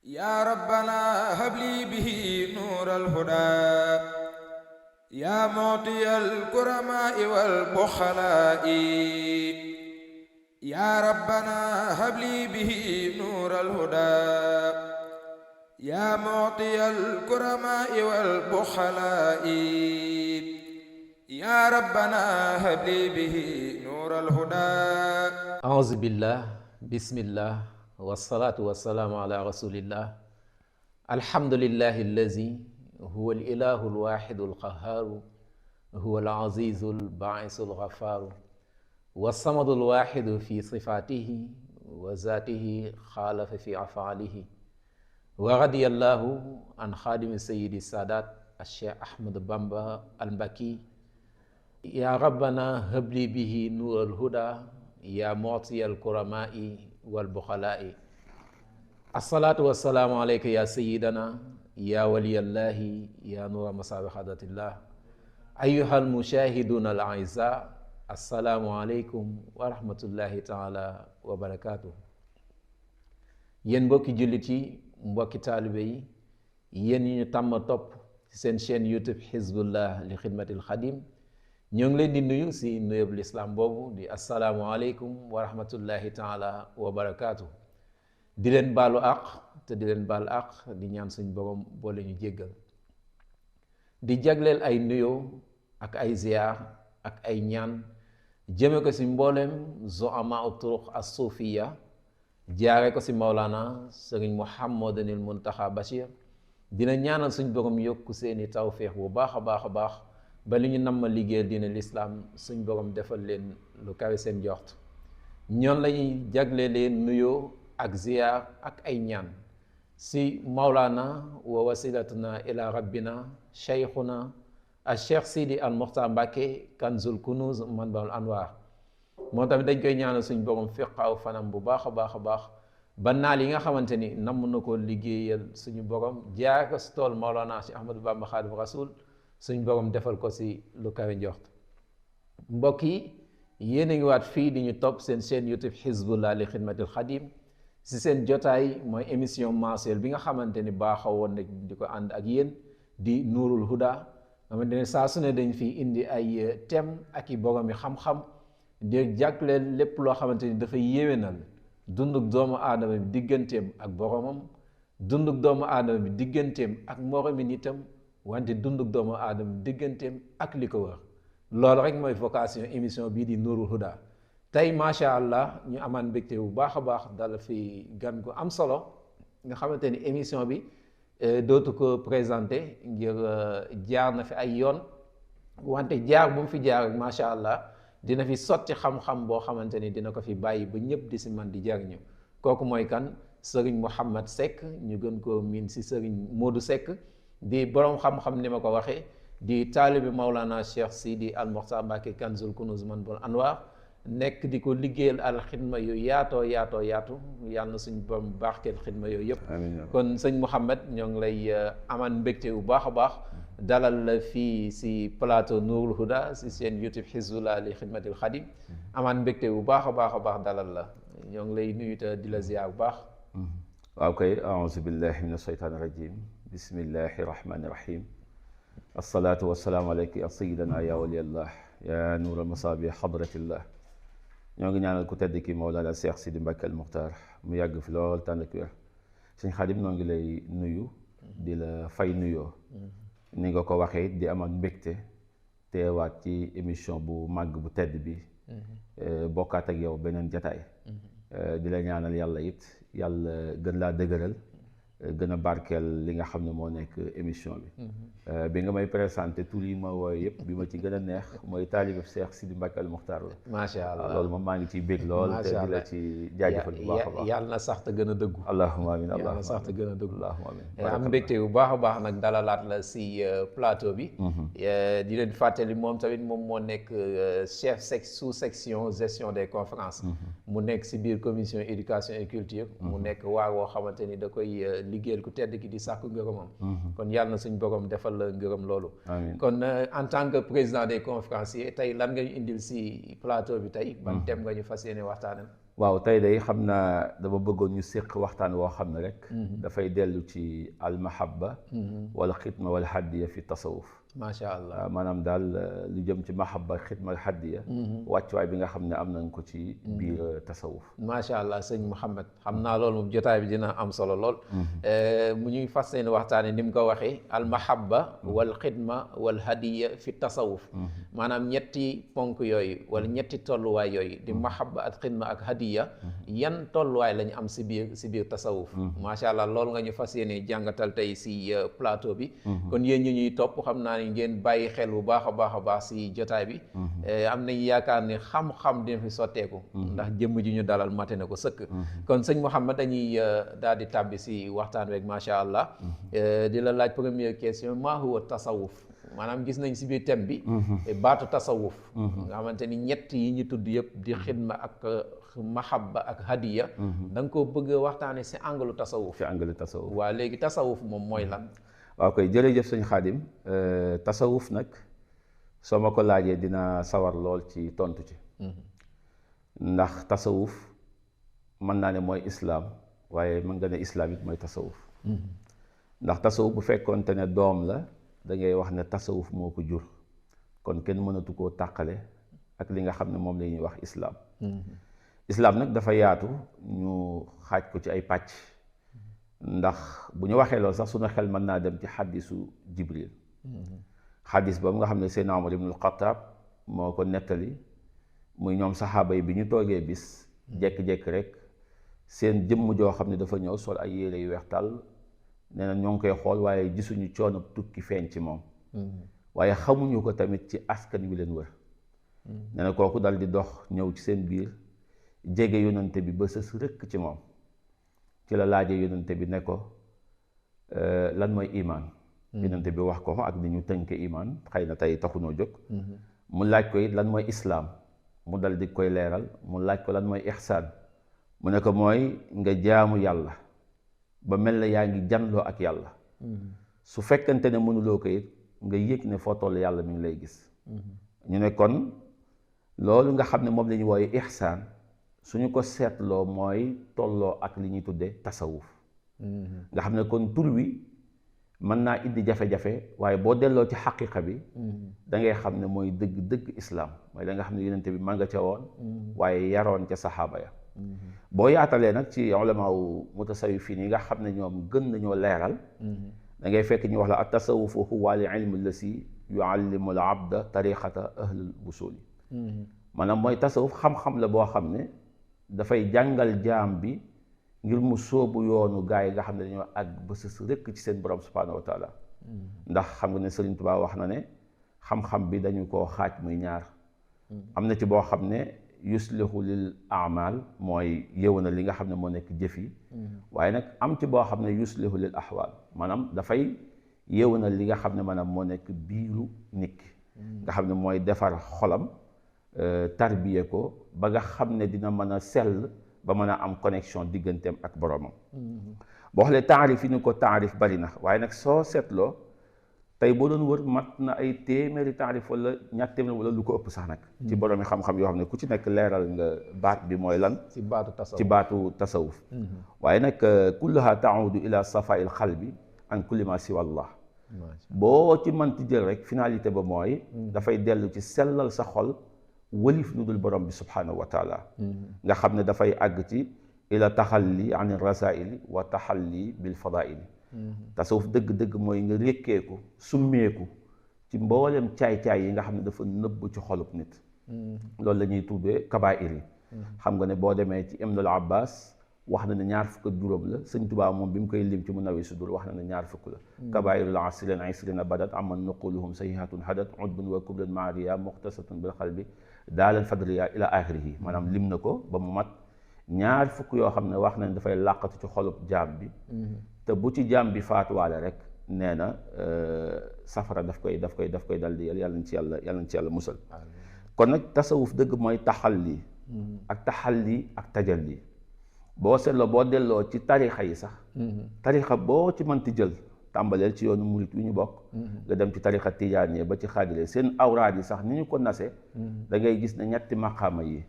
يا ربنا هب لي به نور الهدى يا معطي الكرماء والبخلاء يا ربنا هب لي به نور الهدى يا معطي الكرماء والبخلاء يا ربنا هب لي به نور الهدى. أعوذ بالله بسم الله والصلاة والسلام على رسول الله. الحمد لله الذي هو الإله الواحد القهار هو العزيز الباعث الغفار والصمد الواحد في صفاته وذاته خالف في أفعاله. ورضي الله عن خادم سيد السادات الشيخ أحمد بامبا المبكي. يا ربنا هب لي به نور الهدى يا معطي الكرماء والبخلاء. الصلاة والسلام عليك يا سيدنا يا ولي الله يا نور مصابيح حضرة الله. أيها المشاهدون الأعزاء السلام عليكم ورحمة الله تعالى وبركاته. yéen mbokki jullit yi mbokki taalibe yi yéen ñi ñu tàmm topp ci seen chaîne YouTube Hizbullah li xidmatil xadim ñoo ngi leen di nuyu si nuyub lislaam boobu di asalaamualeykum wa rahmatullahi taala wa barakaatu. di leen baalu àq te di leen baal àq di ñaan suñ borom boole ñu jéggal. di jagleel ay nuyoo ak ay ziyaar ak ay ñaan jëme ko si mbooleem zu'amaa turuq as-suufiya jaare ko si Maulana Sëriñ Mouhamadunil Muntaxa Bachir. dina ñaanal suñ borom yokku seeni tawféex bu baax a baax a baax ba li ñu namm liggéeyal diine lislaam suñ borom defal leen lu kawe seen joxt. ñoon lañuy jagle leen nuyoo ak ziyaar ak ay ñaan si Maulana wa wasilatuna ila rabbina cheikhuna al cheikh Sidi al Muxtaar Mbàkke kanzul kunuz manbaul anwar. moo tamit dañ koy ñaanal suñ borom fiqaaw fanam bu baax a baax a baax ba naal yi nga xamante ni namm na ko liggéeyal suñu borom jaar ko si tool Maulana si Ahmadou Bamba Xaadim Rasul suñ borom defal ko si lu kawe njoxt. mbokk yi yéen a ngi waat fii di ñu topp seen chaîne YouTube Hizbullah li xidmatil xadim si seen jotaay mooy émission mensuelle bi nga xamante ni baaxoo woon na di ko ànd ak yéen di Nuurul Huda. xamante ne saa su ne dañ fi indi ay thème ak i borom yi xam-xam di jagleel lépp loo xamante ni dafay yéwénal dunduk doomu aadama bi digganteem ak boromam, dunduk doomu aadama bi digganteem ak moromi nitam, wante dunduk doomu aadama bi digganteem ak li ko wër. loolu rek mooy vocation émission bii di Nuurul Huda. tey macha allah ñu amaan mbégte bu baax a baax dala fi gan gu am solo nga xamante ni émission bi dootu ko présenté ngir jaar na fi ay yoon, wante jaar bu mu fi jaar rek macha allah dina fi sotti xam-xam boo xamante ni dina ko fi bàyyi ba ñëpp di si man di jariñu. kooku mooy kan? Sëriñ Mouhamed Seck, ñu gën koo miin si Sëriñ Modou Seck, di borom xam-xam ni ma ko waxee, di taalibi Maulana Cheikh Sidi al Muxtaar Mbàkke kanzul kunuz manbaul anwar, nekk di ko liggéeyal al xidma yu yaatoo yaatu yàlla na suñ borom baaxkeel xidma yooyu yëpp. kon sëñ Mouhamed ñoo ngi lay amaan mbégte bu baax a baax dalal la fii si plateau Nuurul Huda si seen YouTube Hizbullah li xidmatil xadim. amaan mbégte bu baax a baax dalal la, ñoo ngi lay nuyu te di la ziyaar bu baax. waaw kay, aouzu billahi min asheytaani rajim, bismillahi rahmani rahim. asalaatu wasalaamu aleyka ya sayidana ya waliyallah ya nuur al masaabi hadratillah. ñoo ngi ñaanal ku tedd ki Mawlana Cheikh Sidi Mbacke al Muxtaar mu yàgg fi lool tànn ak wér. sëñ Xaadim noo ngi lay nuyu di la fay nuyoo ni nga ko waxee di amaat mbégte teewaat ci émission bu màgg bu tedd bi bokkaat ak yow beneen jataay di la ñaanal yàlla it yàlla gën laa dëgëral gën a barkeel li nga xam ne moo nekk émission bi. bi nga may présenté tur yi ma wooye yëpp bi ma ci gën a neex mooy taalibe Cheikh Sidi Mbacke al Muxtaar la. macha allah loolu moom maa ngi ciy bég lool. te di la ci jaajëfal bu baax a baax. yàlla na sax te gën a dëggu. allahumma amiin yàlla na sax te gën a dëggu. allahumma amiin. am mbégte bu baax a baax nag dalalaat la si plateau bi. di leen fàttali moom tamit moom moo nekk chef sous section gestion des conférences. mu nekk si biir commission éducation et culture. mu nekk waar woo xamante ni da koy liggéeyal ku tedd ki di sàkku ngërëmam. kon yàlla na suñ borom defal la ngërëm loolu. kon en tant que président des conférenciers tey lan nga ñu indil si plateau bi tey ban thème nga ñu fas yéene waxtaanal. waaw tey day xam naa dama bëggoon ñu séq waxtaan woo xam ne rek dafay dellu ci almahabba wala xidma wala haddiya fi tasawuf. macha allah maanaam daal lu jëm ci mahabba xidma ak haddiya wàccuwaay bi nga xam ne am nañ ko ci biir tasawuf. macha allah sëñ Mouhamed xam naa loolu moom jotaay bi dina am solo lool. mu ñuy fas yéene waxtaane ni mu ko waxee almahabba wal xidma wal haddiya fi tasawuf. maanaam ñetti ponk yooyu wala ñetti tolluwaay yooyu di mahabba ak xidma ak haddiya yan tolluwaay lañu am si biir tasawuf. macha allah loolu nga ñu fas yéene jàngatal tey si plateau bi. kon yéen ñu ñuy topp xam naa ni ngeen bàyyi xel bu baax a baax si jotaay bi. am nañ yaakaar ne xam-xam dina fi sotteeku. ndax jëmm ji ñu dalal mate na ko sëkk. kon sëñ Mouhamed dañuy daal di tàbbi si waxtaan rek macha allah. di la laaj première question maa huwa tasawuf maanaam gis nañ si biir thème bi. baatu tasawuf. nga xamante ni ñett yi ñu tudd yëpp di xidma ak mahabba ak hadiya. da nga koo bëgg a waxtaane si angalu tasawuf. ci angalu tasawuf waaw léegi tasawuf moom mooy lan. waaw koy jërëjëf sëñ Xaadim tasawuf nag soo ma ko laajee dina sawar lool ci tontu ci ndax tasawuf mën naa ne mooy islaam waaye mën nga ne islaam it mooy tasawuf ndax tasawuf bu fekkoonte ne doom la da ngay wax ne tasawuf moo ko jur kon kenn mënatu koo tàqale ak li nga xam ne moom la ñuy wax islaam islaam nag dafa yaatu ñu xaaj ko ci ay pàcc ndax bu ñu waxee loolu sax sunu xel mën naa dem ci xaddisu jibril xaddis boobu nga xam ne Seydina Omar ibnul Xattaab moo ko nettali muy ñoom saxaaba yi bi ñu toogee bis jekki-jekki rek seen jëmm joo xam ne dafa ñëw sol ay yére yu weex tàll nee na ñoo ngi koy xool waaye gisuñu coono tukki feeñ ci moom waaye xamuñu ko tamit ci askan wi leen wër nee na kooku dal di dox ñëw ci seen biir jege yonante bi ba sës rëkk ci moom ci la laajee yonante bi ne ko lan mooy imaan yonante bi wax ko ak ni ñu tënke imaan xëy na tey taxunoo jóg mu laaj ko it lan mooy islaam mu dal di koy leeral mu laaj ko lan mooy ixsaan mu ne ko mooy nga jaamu yàlla ba mel na yaa ngi janloo ak yàlla su fekkante ne mënuloo ko it nga yëg ne foo toll yàlla mi ngi lay gis ñu ne kon loolu nga xam ne moom la ñu wooye ixsaan suñu ko seetloo mooy tolloo ak li ñuy tuddee tasawuf nga xam ne kon tur wi mën naa indi jafe-jafe waaye boo delloo ci xaqiqa bi da ngay xam ne mooy dëgg islaam mooy da nga xam ne yonente bi man nga ca woon waaye yaroon ca saxaaba ya boo yaatalee nag ci ulamaaw mutasawifin yi nga xam ne ñoom gën nañoo leeral da ngay fekk ñu wax la at tasawufu huwa al ilmu allasi yuallimu al abda tariqata ahlul busuli maanaam mooy tasawuf xam-xam la boo xam ne dafay jàngal jaam bi ngir mu sóobu yoonu gaa yi nga xam ne dañoo àgg ba sës rëkk ci seen borom subhaanahu wa taala ndax xam nga ne Sëriñ Tuubaa wax na ne xam-xam bi dañu koo xaaj muy ñaar am na ci boo xam ne yuslihu lil amal mooy yëwana li nga xam ne moo nekk jëf yi waaye nag am ci boo xam ne yuslihu lil ahwal maanaam dafay yëwana li nga xam ne maanaam moo nekk biiru nit ki nga xam ne mooy defar xolam tarbiye ko ba nga xam ne dina mën a sell ba mën a am connexion digganteem ak boromam boo xoolee taarif yi ni ko taarif bari na waaye nag soo seetloo tey boo doon wër mat na ay téeméeri taarif wala ñaar téeméer wala lu ko ëpp sax nag ci boromi xam-xam yoo xam ne ku ci nekk leeral nga baat bi mooy lan ci baatu tasawuf waaye nag kulluha taudu ila safail xalbi an kulli ma siwa allah boo ci mënti jël rek finalité ba mooy dafay dellu ci sellal sa xol wëlif lu dul borom bi subhaanahu wa taala nga xam ne dafay àgg ci ila taxalli an rasaili wa taxalli bil fadaili tasawuf dëgg-dëgg mooy nga rékkeeku summeeku ci mboolem caay-caay yi nga xam ne dafa nëbb ci xolub nit loolu la ñuy tuddee kabaa'ir yi xam nga ne boo demee ci Ibnul Abbas wax na ne ñaar fukk ak juróom la Sëñ Tuubaa moom bi mu koy lim ci Munawwir Sudur wax na ne ñaar fukk la kabaa'irul asrin isrina badat aman nuquluhum sayhatun hadat udbun wa kublan maariya muxtasatun bil qalbi daalal fadriya ila axirihi maanaam lim na ko ba mu mat ñaar fukk yoo xam ne wax na ne dafay làqatu ci xolub jaam bi te bu ci jaam bi faatuwaale rek nee na safara daf koy dal di yàlla na ci yàlla musal kon nag tasawuf dëgg mooy taxalli ak taxalli ak tajalli boo seetloo boo delloo ci tarixa yi sax tarixa boo ci mënti jël tàmbaleel ci yoonu murit wi ñu bokk nga dem ci tarixa tijaaniyya ba ci xaadire seen awraad yi sax ni ñu ko nase da ngay gis ne ñetti maqaama yi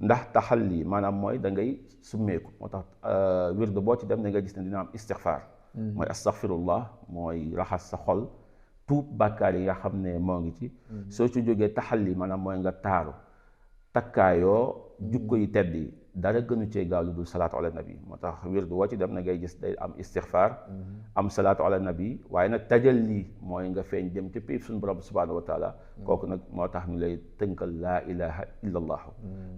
ndax taxalli maanaam mooy da ngay summeeku moo tax wirdu boo ci dem da nga gis ne dina am istixfaar mooy astaghfirullah mooy raxas sa xol tuub bàkkaar yi nga xam ne moo ngi ci soo ci jógee taxalli maanaam mooy nga taaru takkaayoo jukko yi tedd yi dara gënu cee gaaw lu dul salaatu ala nabi moo tax wirdu woo ci dem na ngay gis day am istixfaar am salaatu ala nabi waaye nag tajal lii mooy nga feeñ jëm ci piib suñu borom subhanahu wa taala kooku nag moo tax ñu lay tënkal laa ilaha illa allahu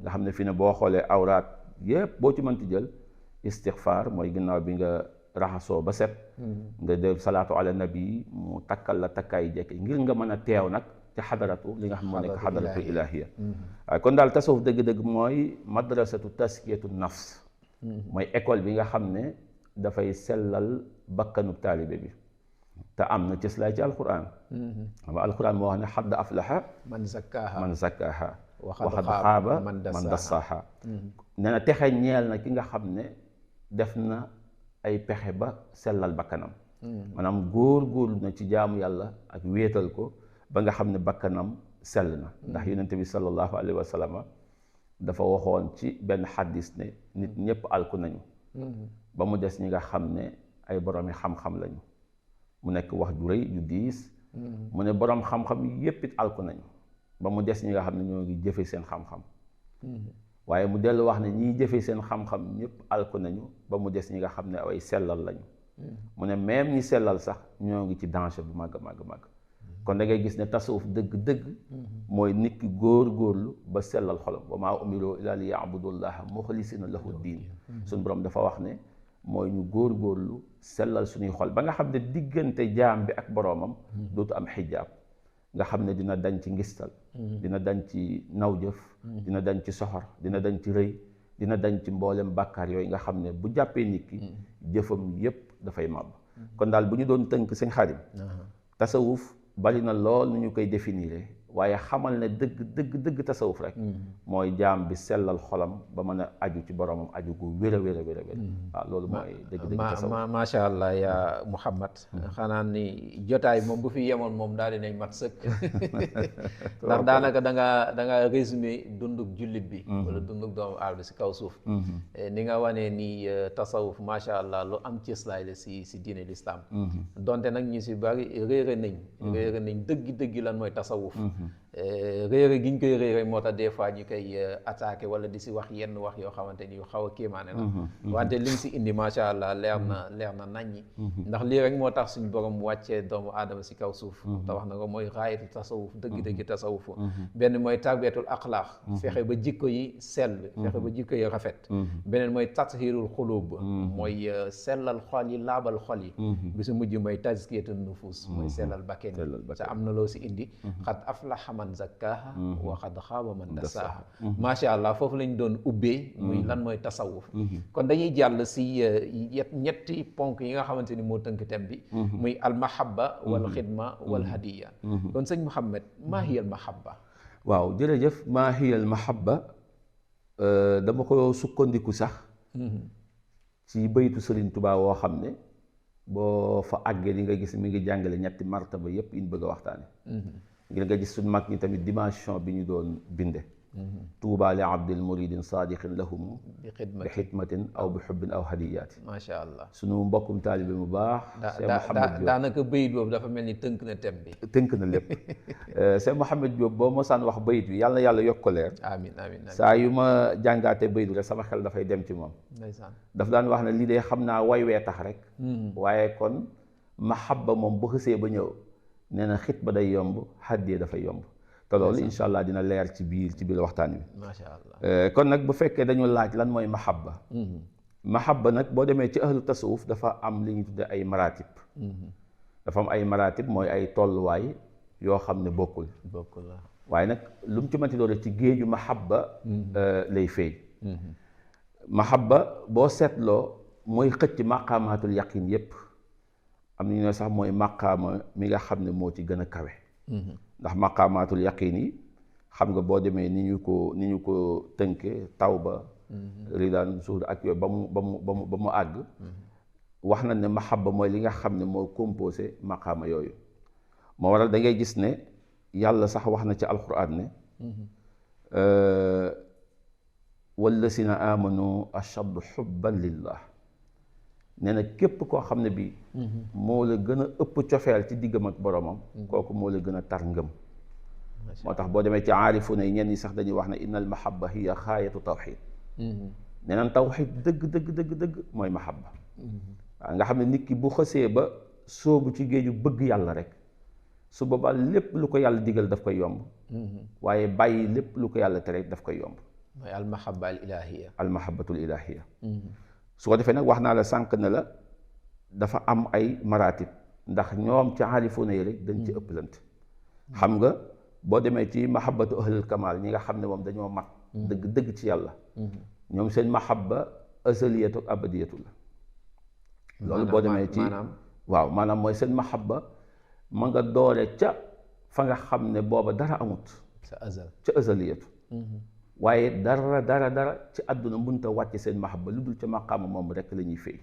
nga xam ne fi ne boo xoolee awraat yépp boo ci mënti jël istixfaar mooy ginnaaw bi nga raxasoo ba set nga def salaatu ala nabi mu takkal la takkaay jekk ngir nga mën a teew nag ci xadaratu li nga xam moo nekk xadaratu ilahiya waaye kon daal tasawuf dëgg-dëgg mooy madrasatu taskiyatu nafs mooy école bi nga xam ne dafay sellal bakkanu taalibe bi te am na cëslaay ci alquran xam nga alquran moo wax ne xadd aflaha man zakkaaha waxad xaaba man dassaaha nee na texe ñeel na ki nga xam ne def na ay pexe ba sellal bakkanam maanaam góor-góorlu na ci jaamu yàlla ak wéetal ko ba nga xam ne bakkanam sell na ndax yonente bi sallallahu alayhi wa sallam dafa waxoon ci benn xaddis ne nit ñëpp alku nañu ba mu des ñi nga xam ne ay boroomi xam-xam lañu mu nekk wax ju rëy ju diis mu ne boroom xam-xam yépp it alku nañu ba mu des ñi nga xam ne ñoo ngi jëfe seen xam-xam waaye mu dellu wax ne ñiy jëfe seen xam-xam ñëpp alku nañu ba mu des ñi nga xam ne ay sellal lañu mu ne même ñi sellal sax ñoo ngi ci danger bu màgg màgg màgg kon da ngay gis ne tasawuf dëgg-dëgg mooy nit ki góor-góorlu ba sellal xolam wa maa umiroo illaa li ya'budullaha muxlisina lahu diin suñu borom dafa wax ne mooy ñu góor-góorlu sellal suñuy xol ba nga xam ne diggante jaam bi ak boroomam dootu am xijaab nga xam ne dina dañ ci ngistal dina dañ ci nawjëf dina dañ ci soxor dina dañ ci rëy dina dañ ci mboolem bàkkaar yooyu nga xam ne bu jàppee nit ki jëfam yépp dafay màbb kon daal bu ñu doon tënk seen xadim tasawuf bari na lool nu ñu koy définir waaye xamal ne dëgg tasawuf rek mooy jaam bi sellal xolam ba mën a aju ci boromam aju gu wér a wér waaw loolu mooy dëgg tasawuf macha allah yaa Muhammad xanaa ni jotaay moom bu fi yemoon moom daal dinañ mat sëkk ndax daanaka da nga résumé dunduk jullit bi wala dunduk doomu aadama si kaw suuf ni nga wanee ni tasawuf macha allah lu am cëslaay la si diine l'islam donte nag ñu si bari réere nañ dëggi lan mooy tasawuf réere gi ñu koy réere moo tax des fois ñu koy attaqué wala di si wax yenn wax yoo xamante ni yu xaw a kéemaane la wante li nga si indi macha allah leer na naññi ndax lii rek moo tax suñu borom wàccee doomu aadama si kaw suuf te wax na ko mooy raayatu tasawuf dëgg tasawuf benn mooy tarbiyatul axlaaq fexe ba jikko yi sell fexe ba jikko yi rafet beneen mooy tathirul xulub mooy sellal xol yi laabal xol yi bi su mujj mooy tazkiyatun nufus mooy sellal bakken te am na loo si indi xad aflaha man zakkaaha wa xad xaaba man dassaaha macha allah foofu lañ doon ubbee muy lan mooy tasawuf kon dañuy jàll si ñetti ponk yi nga xamante ni moo tënk thème bi muy al mahabba wal xidma wal hadiya kon sëñ Mouhamed maa hiya al mahabba waaw jërëjëf maa hiya al mahabba dama ko sukkandiku sax ci baytu Sëriñ Tuubaa woo xam ne boo fa àggee li nga gis mi ngi jàngale ñetti martaba yépp yi ñu bëgg a waxtaane ngir nga gis suñu mag ñi tamit dimension bi ñu doon binde tuuba li abdil muridin saadiqin lahum bi xidmatin aw bi xubbin aw hadiyaati macha allah suñu mbokkum taalibe mu baax Cheikh Mouhamed Diop daanaka bayit boobu dafa mel ni tënk na thème bi tënk na lépp Cheikh Mouhamed Diop boo mosaan wax bayit bi yàlla na yàlla yokk ko leer amiin saa yu ma jàngaatee bayit bi rek sama xel dafay dem ci moom ndeysaan daf daan wax ne lii de xam naa way wee tax rek waaye kon mahabba moom bu xësee ba ñëw nee na xit ba day yomb xaddee dafay yomb te loolu incha allah dina leer ci biir waxtaan wi macha allah kon nag bu fekkee dañu laaj lan mooy mahabba mahabba nag boo demee ci ahlu tasawuf dafa am li ñu tudde ay maratib dafa am ay maratib mooy ay tolluwaay yoo xam ne bokkul la waaye nag lu mu ci manti doole ci géeju mahabba lay feeñ mahabba boo seetloo mooy xëcc maqaamaatul yaqin yépp am na ñu ne sax mooy maqaama mi nga xam ne moo ci gën a kawe ndax maqaamaatul yaqin yi xam nga boo demee ni ñu ko tënke tawba ridaan suhud ak yooyu ba mu àgg wax na ne mahabba mooy li nga xam ne moo composé maqaama yooyu moo waral da ngay gis ne yàlla sax wax na ci alquran ne wallasina amanu ashaddu xubban lillah nee na képp koo xam ne bi moo la gën a ëpp cofeel ci diggam ak boromam kooku moo la gën a tar ngëm moo tax boo demee ci aarifuna yi ñenn ñi sax dañuy wax ne inna al mahabba hiya xaayatu tawxid nee naan tawxid dëgg mooy mahabba waaw nga xam ne nit ki bu xësee ba soobu ci géeju bëgg yàlla rek su boobaa lépp lu ko yàlla digal daf koy yomb waaye bàyyi lépp lu ko yàlla tere daf koy yomb mooy almahabba al ilahiya almahabbatul ilahiya su ko defee nag wax naa la sànq ne la dafa am ay maratib ndax ñoom ci aarifuuna yi rek dañ ci ëpplante xam nga boo demee ci mahabbatu ahlul kamal ñi nga xam ne moom dañoo mat dëgg ci yàlla ñoom seen mahabba azaliyatu ak abadiyatu la loolu boo demee ci waaw maanaam mooy seen mahabba ma nga doore ca fa nga xam ne booba dara amut ca azaliyatu waaye dara ci àdduna mënta wàcce seen mahabba lu dul ca maqaama moom rek la ñuy fay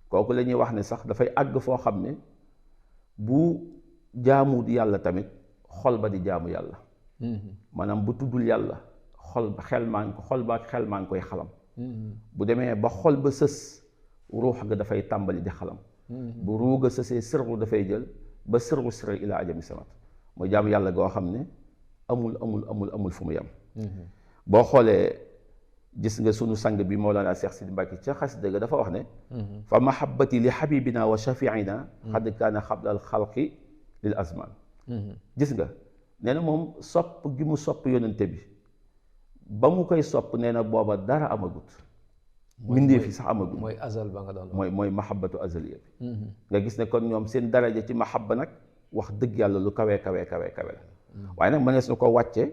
kooku la ñuy wax ne sax dafay àgg foo xam ne bu jaamu yàlla tamit xol ba di jaamu yàlla maanaam bu tuddul yàlla xol ba xel maa ngi koy xalam bu demee ba xol ba sës ruux ga dafay tàmbali di xalam bu ruuga sësee sirru dafay jël ba sirru sirru ilaa ajami samat mooy jaamu yàlla goo xam ne amul fu mu yem boo xoolee gis nga sunu sang bi Mawlana Cheikh Sidi Mbacke ca xasida ga dafa wax ne fa mahabbati li xabibina wa shafiina xad kaana xabla al xalqi lil azman gis nga nee na moom sopp gi mu sopp yonente bi ba mu koy sopp nee na booba dara amagut mbindeef yi sax amagut mooy azal ba nga doon mooy mahabbatu azaliya bi nga gis ne kon ñoom seen daraja ci mahabba nag wax dëgg yàlla lu kawe la waaye nag mënees na ko wàcce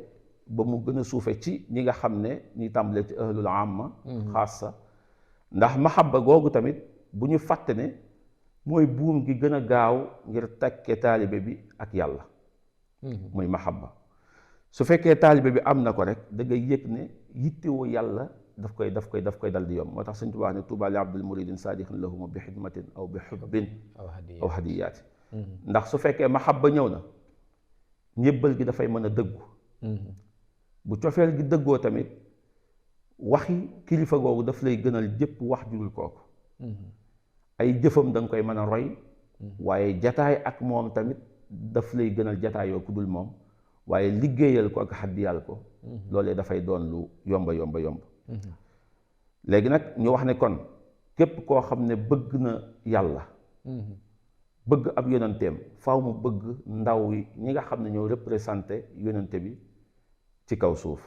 ba mu gën a suufe ci ñi nga xam ne ñi tàmbalee ci ahlul amma xaasa ndax mahabba googu tamit bu ñu fàtte ne mooy buum gi gën a gaaw ngir takke taalibe bi ak yàlla mooy mahabba su fekkee taalibe bi am na ko rek da ngay yëg ne yittewoo yàlla daf koy dal di yomb moo tax Sëñ Tuubaa ne tuuba li abdul muridin saadixin lahuma bi xidmatin aw bi xubbin aw hadiyaati ndax su fekkee mahabba ñëw na njébbal gi dafay mën a dëggu bu cofeel gi dëggoo tamit waxi kilifa googu daf lay gënal jëpp wax judul kooku ay jëfam da nga koy mën a roy waaye jataay ak moom tamit daf lay gënal jataayoo ku dul moom waaye liggéeyal ko ak xaddiyal ko loolee dafay doon lu yomba léegi nag ñu wax ne kon képp koo xam ne bëgg na yàlla bëgg ab yonanteem faaw mu bëgg ndaw yi ñi nga xam ne ñoo représenté yonante bi ci kaw suuf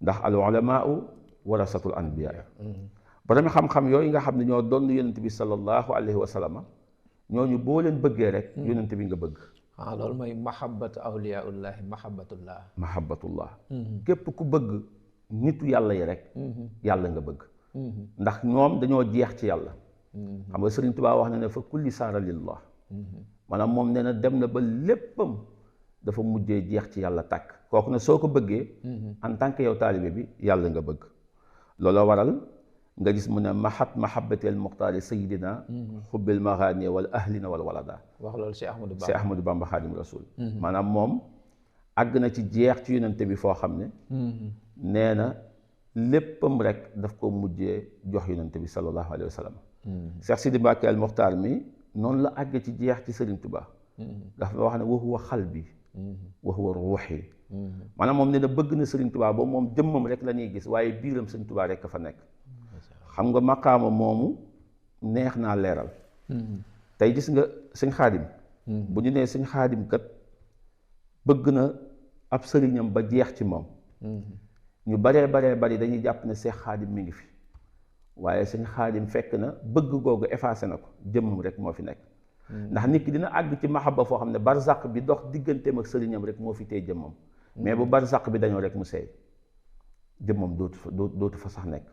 ndax al ulamaau warasatul anbiya borom xam-xam yooyu nga xam ne ñoo doon yonante bi sallallahu alayhi wa sallam ñooñu boo leen bëggee rek yonante bi nga bëgg loolu mooy mahabbatu awliyaullahi mahabbatullah képp ku bëgg nitu yàlla yi rek yàlla nga bëgg ndax ñoom dañoo jeex ci yàlla xam nga Sëriñ Tuubaa wax na ne fa kulli saara lillah maanaam moom nee na dem na ba léppam dafa mujjee jeex ci yàlla tàkk kooku ne soo ko bëggee en tant que yow taalibe bi yàlla nga bëgg looloo waral nga gis mu ne mahabbatil muxtaari sayidina xubbil maxaani wal ahlina wal walada wax loolu Cheikh Ahmadou Bamba Xaadim Rasul maanaam moom àgg na ci jeex ci yonente bi foo xam ne nee na léppam rek daf ko mujjee jox yonente bi sallallahu alayhi wa sallam Cheikh Sidi Mbacke al Muxtaar mi noonu la àgg ci jeex ci Sëriñ Tuubaa dafa wax ne wa huwa xalbi wa huwa ruuxi maanaam moom nee na bëgg na Sëriñ Tuubaa ba moom jëmmam rek la ñuy gis waaye biiram Sëriñ Tuubaa rek fa nekk xam nga maqaama moomu neex naa leeral tey gis nga sëñ Xaadim bu ñu nee sëñ Xaadim kat bëgg na ab sëriñam ba jeex ci moom ñu baree bari dañuy jàpp ne Seex Xaadim mi ngi fi waaye sëñ Xaadim fekk na bëgg googu effacé na ko jëmmam rek moo fi nekk ndax nit ki dina àgg ci mahabba foo xam ne barzaq bi dox digganteem ak sëriñam rek moo fi tey jëmmam mais bu barzaq bi dañoo rek mu seey jëmmam dootu fa sax nekk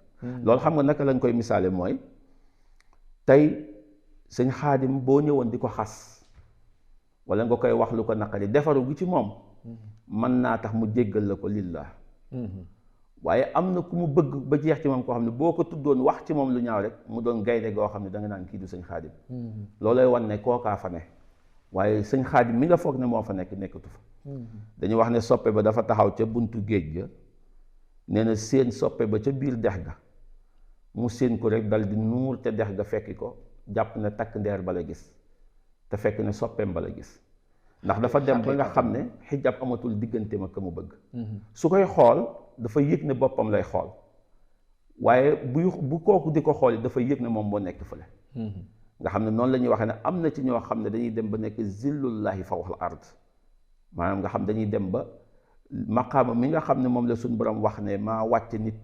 loolu xam nga naka lañ koy misaale mooy tey sëñ Xaadim boo ñëwoon di ko xas wala nga koy wax lu ko naqari defaru gi ci moom mën naa tax mu jéggal la ko lillah waaye am na ku mu bëgg ba jeex ci moom koo xam ne boo ko tuddoon wax ci moom lu ñaaw rek mu doon gaynde goo xam ne da nga naan kii du sëñ Xaadim loolooy wan ne kookaa fa ne waaye sëñ Xaadim mi nga foog ne moo fa nekk nekkatu fa dañuy wax ne soppe ba dafa taxaw ca buntu géej ga nee na seen soppe ba ca biir dex ga mu seen ko rek dal di nuur te dex ga fekki ko jàpp ne takk ndeer bala gis te fekk ne soppeem bala gis ndax dafa dem ba nga xam ne xijaab amatul diggante ma ka mu bëgg su koy xool dafa yëg ne boppam lay xool waaye bu kooku di ko xool dafa yëg ne moom moo nekk fële nga xam ne noonu la ñuy waxee ne am na ci ñoo xam ne dañuy dem ba nekk zillullahi fawqal ard maanaam nga xam dañuy dem ba maqaama mi nga xam ne moom la suñu borom wax ne maa wàcce nit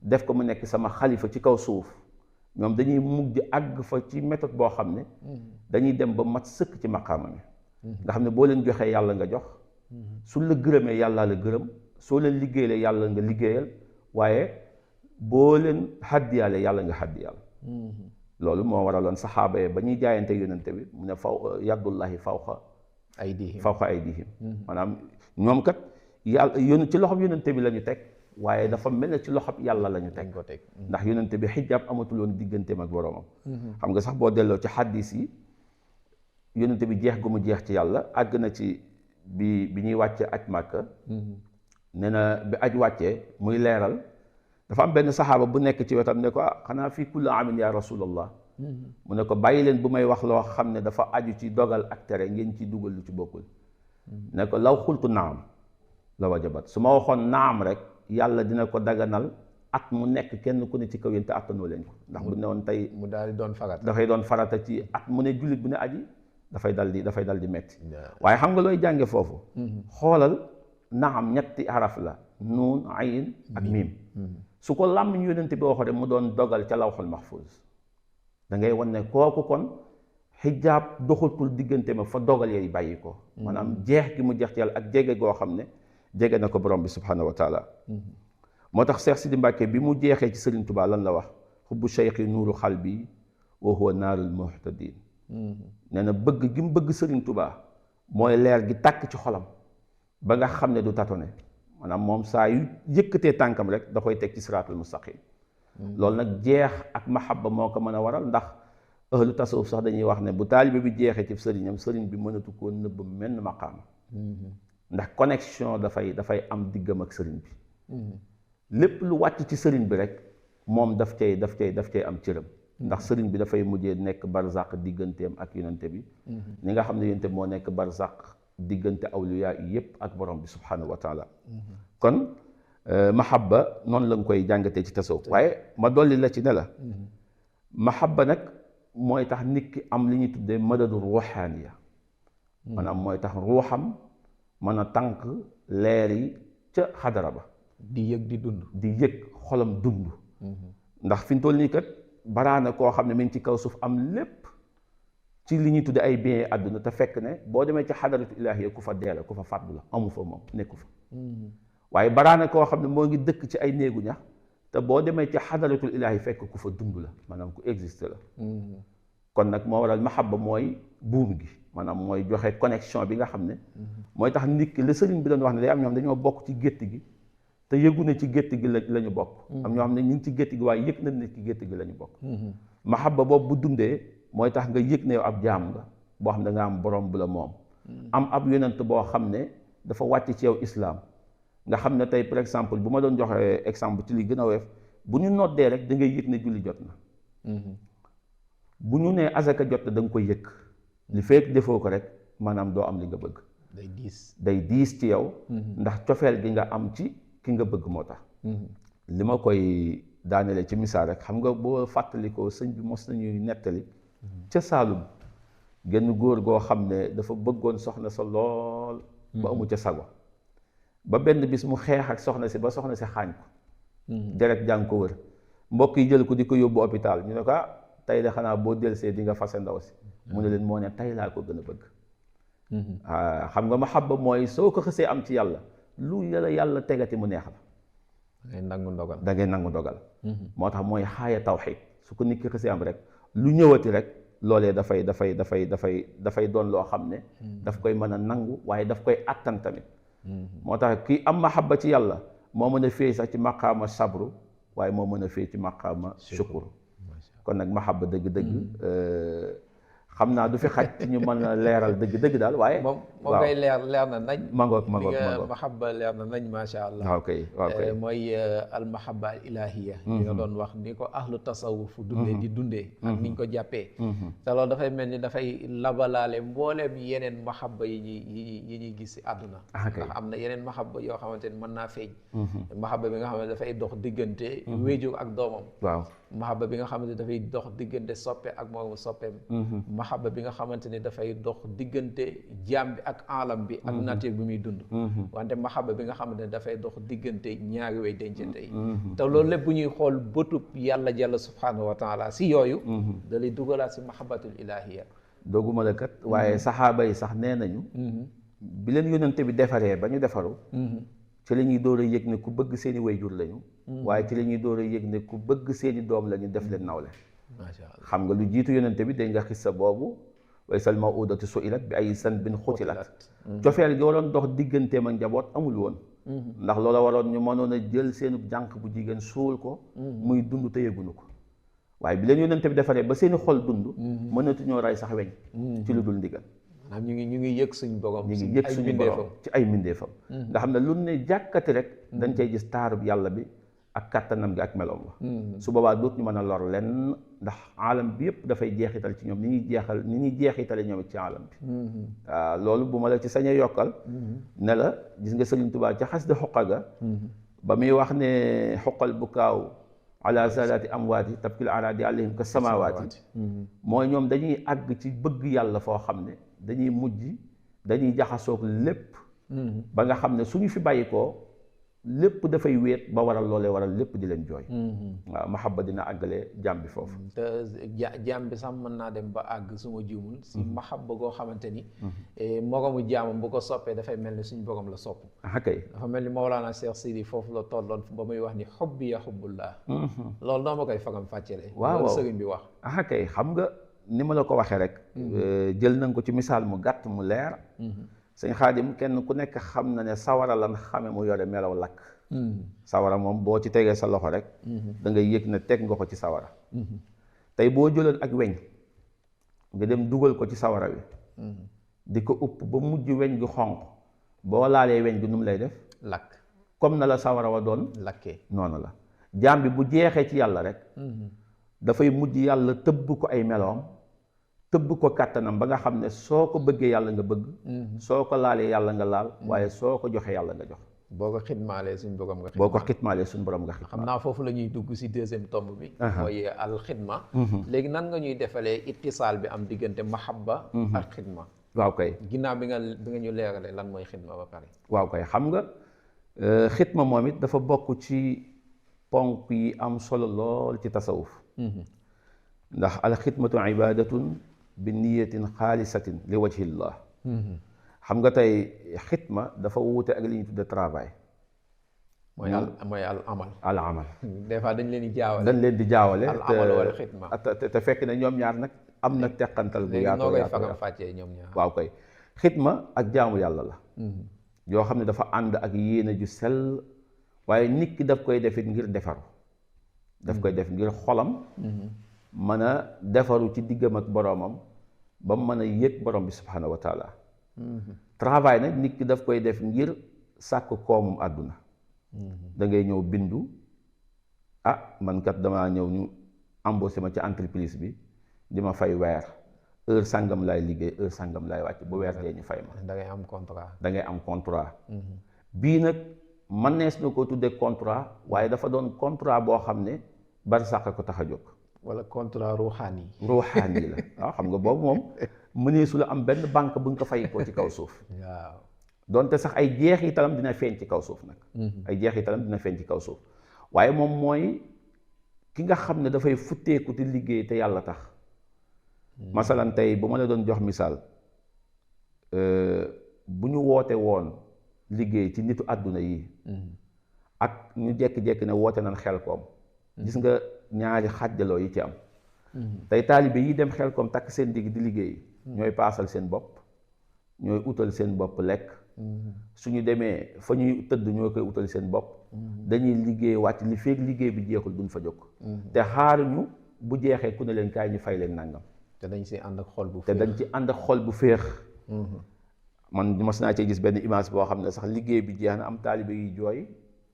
def ko mu nekk sama xalifa ci kaw suuf ñoom dañuy mujj àgg fa ci méthode boo xam ne dañuy dem ba mat sëkk ci maqaama mi nga xam ne boo leen joxee yàlla nga jox su la gërëmee yàllaa la gërëm soo leen liggéeyee yàlla nga liggéeyal waaye boo leen xaddiyaale yàlla nga xaddiyaal loolu moo waraloon saxaaba yi ba ñuy jaayante yonente bi mu ne yaddullahi fawqa aydihim maanaam ñoom kat yàlla ci loxob yonente bi la ñu teg waaye dafa mel ne ci loxob yàlla la ñu teg ndax yonente bi xijaab amatul woon digganteem ak boroomam xam nga sax boo delloo ci xaddis yi yonente bi jeex gu mu jeex ci yàlla àgg na ci bi ñuy wàcce aj màkka nee na bi aj wàccee muy leeral dafa am benn saxaaba bu nekk ci wetam ne ko xanaa fii kulli amin ya rasulallah mu ne ko bàyyi leen bu may wax loo xam ne dafa aju ci dogal ak tere ngeen ciy dugal lu ci bokkul ne ko law xultu naam la wajabat su ma waxoon naam rek yàlla dina ko daganal at mu nekk kenn ku ne ci kaw yéen te attanoo leen ko ndax bu ne woon tey mu daal di doon farata dafay doon farata ci at mu ne jullit bu ne aji dafay dal di metti waaye xam nga looy jànge foofu xoolal naam ñetti xaraf la nuun ayin ak miim su ko làmmiñ yonent bi waxoo rek mu doon dogal ca lawxul mahfuz da ngay wan ne kooku kon xijaab doxatul diggante ma fa dogal yay bàyyi ko maanaam jeex gi mu jeex ci yàlla ak jege goo xam ne jege na ko borom bi subhanahu wa taala moo tax Seex Sidi Mbàkke bi mu jeexee ci Sëriñ Tuubaa lan la wax xubbu cheikhi nuuru xalbi wa huwa naarul muhtadin nee na bëgg gi mu bëgg Sëriñ Tuubaa mooy leer gi tàkk ci xolam ba nga xam ne du tatone maanaam moom saa yu yëkkatee tànkam rek da koy teg ci siraatul mustaqim loolu nag jeex ak mahabba moo ko mën a waral ndax ahlu tasawuf sax dañuy wax ne bu taalibe bi jeexee ci sëriñam sëriñ bi mënatu koo nëbb menn maqaama ndax connexion dafay am diggam ak sëriñ bi lépp lu wàcc ci sëriñ bi rek moom daf cay am cëram ndax sëriñ bi dafay mujjee nekk barzaq digganteem ak yonente bi ni nga xam ne yonente bi moo nekk barzaq diggante awliyaa yi yépp ak borom bi subhanahu wa taala kon mahabba noonu la nga koy jàngatee ci tasawuf waaye ma dolli la ci ne la mahabba nag mooy tax nit ki am li ñuy tuddee madadu ruuxaaniya maanaam mooy tax ruuxam mën a tànk leer yi ca xadara ba di yëg di dund di yëg xolam dund ndax fi mu toll nii kat baraana koo xam ne mi ngi ci kaw suuf am lépp ci li ñuy tudde ay bien àdduna te fekk ne boo demee ci xadaratu ilaahiya ku fa dee la ku fa fàddu la amu fa moom nekku fa waaye baraana koo xam ne moo ngi dëkk ci ay néegu ñax te boo demee ci xadaratul ilaahi fekk ku fa dund la maanaam ku existe la kon nag moo waral mahabba mooy buum gi maanaam mooy joxe connexion bi nga xam ne mooy tax nit ki la sëriñ bi doon wax ne day am ñoo xam dañoo bokk ci gétt gi te yëgu ne ci gétt gi la ñu bokk am ñoo xam ne ñu ngi ci gétt gi waaye yëg nañ ne ci gétt gi la ñu bokk mahabba boobu bu dundee mooy tax nga yëg ne yow ab jaam nga boo xam ne da nga am borom bu la moom am ab yonent boo xam ne dafa wàcc ci yow islaam nga xam ne tey par exemple bu ma doon joxe exemple ci li gën a weef bu ñu noddee rek da ngay yëg ne julli jot na bu ñu nee azaka jot na da nga koy yëg li fekk defoo ko rek maanaam doo am li nga bëgg day diis ci yow ndax cofeel gi nga am ci ki nga bëgg moo tax li ma koy daanele ci misaal rek xam nga boo fàttalikoo sëñ bi mos nañuy nettali ca Saalum genn góor goo xam ne dafa bëggoon soxna sa lool ba amu ca sago ba benn bis mu xeex ak soxna si ba soxna si xaañ ko deret jàng ko wër mbokk yi jël ko di ko yóbbu hôpital ñu ne ko tey de xanaa boo delsee di nga fase ndaw si mu ne leen moo ne tey laa ko gën a bëgg xam nga mahabba mooy soo ko xësee am ci yàlla lu yàlla tegati mu neex la da ngay nangu ndogal moo tax mooy xaaya tawxiid su ko nit ki xësee am rek lu ñëwati rek loolee dafay doon loo xam ne daf koy mën a nangu waaye daf koy attan tamit moo tax kii am mahabba ci yàlla moo mën a féey sax ci maqaama sabru waaye moo mën a féey ci maqaama shukuru kon nag mahabba dëgg-dëgg xam naa du fi xaj ñu mën a leeral dëgg-dëgg daal waaye. moom ngay leer na nañ. mangoog mahabba leer na nañ macha allah. waaw kay mooy al mahabba al ilahiya li nga doon wax ni ko ahlu tasawuf dundee di dundee. ak niñ ko jàppee. te loolu dafay mel ni dafay labalaale mbooleem yeneen mahabba yi ñuy gis si àdduna. ndax am na yeneen mahabba yoo xamante ni mën naa feeñ. mahabba bi nga xam ne dafay dox diggante. wéeju ak doomam. waaw mahabba bi nga xamante ni dafay dox diggante soppe ak moomu soppeem. mahabba bi nga xamante ni dafay dox diggante jaam bi ak alam bi ak nature bi muy dund. wante mahabba bi nga xamante ni dafay dox diggante ñaari way dencante yi. te loolu lépp bu ñuy xool bëtub yàlla jalla subhanahu wa taala si yooyu. da lay dugalaat si mahabbatul ilahiya. dooguma la kat waaye saxaaba yi sax nee nañu. bi leen yonente bi defaree ba ñu defaru. ci la ñuy door a yëg ne ku bëgg seeni wayjur lañu. waaye ci la ñuy door a yëg ne ku bëgg seeni doom lañu def leen nawle. macha allah xam nga lu jiitu yonente bi dégg nga xissa boobu way sal mawudatu suilat bi ay zanbin xutilat. cofeel gi waroon dox digganteem ak njaboot amul woon. ndax loola waroon ñu mënoon a jël seenu jànq bu jigéen suul ko. muy dund te yëgunu ko. waaye bi leen yonente bi defaree ba seeni xol dund. mënatuñoo rey sax weñ. ci lu dul ndigal. maanaam ñu ngi yëg suñu borom. ñu ngi yëg suñu borom ci ay mbindeefam. nga xam ne lu ne jàkkati rek. dañ cay gis taarub yàlla bi ak kattanam gi ak meloom la. su boobaa doot ñu mën a lor lenn ndax alam bi yëpp dafay jeexital ci ñoom ni ñuy jeexitale ñoom ci alam bi. waaw loolu bu ma la ci sañee yokkal. ne la gis nga Sëriñ Tuubaa ca xas de xoqa ga. ba muy wax ne xoqal bu kaaw ala zalaati amwaati tabkil araadi alayhim ka samawaati. mooy ñoom dañuy àgg ci bëgg yàlla foo xam ne dañuy mujj dañuy jaxasoog lépp. ba nga xam ne suñu fi bàyyi ko lépp dafay wéet ba waral loolee waral lépp di leen jooy. waaw mahabba dina àggale jaam bi foofu. te jaam bi sax mën naa dem ba àgg suma juumul si mahabba goo xamante ni. moromu jaamam bu ko soppee dafay mel ni suñu borom la sopp. kay dafa mel ni Mawlana Cheikh Sidi foofu la tolloon ba muy wax ni xubbi ya xubbullah. loolu noo ma koy fagam fàccele. waaw loolu sëriñ bi wax. kay xam nga ni ma la ko waxee rek. jël nañ ko ci misaal mu gàtt mu leer. sëñ Xaadim kenn ku nekk xam na ne sawara lan xame mu yore melaw lakk. sawara moom boo ci tegee sa loxo rek. da ngay yëg ne teg nga ko ci sawara. tey boo jëloon ak weñ nga dem dugal ko ci sawara wi. di ko upp ba mujj weñ gi xonq boo laalee weñ gi nu mu lay def. lakk comme na la sawara wa doon. lakkee noonu la jaam bi bu jeexee ci yàlla rek. dafay mujj yàlla tëbb ko ay meloom. tëbb ko kàttanam ba nga xam ne soo ko bëggee yàlla nga bëgg. soo ko laalee yàlla nga laal. waaye soo ko joxee yàlla nga jox. boo ko xidmaalee suñ borom nga. boo ko xidmaalee suñ borom nga xidmaal. xam naa foofu la ñuy dugg si deuxième tomb bi. mooy al xidma. léegi nan nga ñuy defalee ittisaal bi am diggante mahabba ak xidma. waaw kay ginnaaw bi nga ñu leeralee lan mooy xidma ba pare. waaw kay xam nga xidma moom it dafa bokk ci ponk yi am solo lool ci tasawuf. ndax al xidmatu ibadatun bi niyatin xaalisatin li wajhillah. xam nga tey xidma dafa wuute ak li ñuy tudde travail. mooy al amal. al amal. des fois dañ leen di jaawale. dañ leen di jaawale. al amal wala xidma. te fekk ne ñoom ñaar nag am na teqantal bu yaatu. noo koy fagam fàccee ñoom ñaar. waaw kay xidma ak jaamu yàlla la. yoo xam ne dafa ànd ak yéene ju sell waaye nit ki daf koy defit ngir defaru. daf koy def ngir xolam. mën a defaru ci diggam ak boroomam ba mu mën a yëg borom bi subhanahu wa taala. travail nag nit ki daf koy def ngir sàkk koomum àdduna. da ngay ñëw bindu man kat damaa ñëw ñu embauché ma ci entreprise bi di ma fay weer heure sàngam laay liggéey heure sàngam laay wàcc bu weer dee ñu fay ma. da ngay am contrat. da ngay am contrat. bii nag mënees na ko tuddee contrat waaye dafa doon contrat boo xam ne bari sàq ko tax a jóg. wala contrat ruuxaani. ruuxaani la waaw xam nga boobu moom mëneesu la am benn banque bu ñu ko fay ko ci kaw suuf. waaw donte sax ay jeexitalam dina feeñ ci kaw suuf nag. ay jeexitalam dina feeñ ci kaw suuf waaye moom mooy ki nga xam ne dafay futteeku te liggéey te yàlla tax. masalan tey bu ma la doon jox misaal bu ñu woote woon liggéey ci nitu àdduna yi. ak ñu jékki-jékki ne woote nañ xel koom. gis nga ñaari xàjjaloo yi ci am. tey taalibe yi dem xel koom takk seen digg di liggéey. ñooy paasal seen bopp. ñooy utal seen bopp lekk. suñu demee fa ñuy tëdd ñoo koy utal seen bopp. dañuy liggéey wàcc li feeg liggéey bi jeexul duñ fa jóg. te xaaruñu bu jeexee ku ne leen kaay ñu fay leen nangam. te dañ si ànd ak xol bu te féex. dañ ci ànd ak xol bu féex. man mos naa cee gis benn image boo xam ne sax liggéey bi jeex na am taalibe yi jooy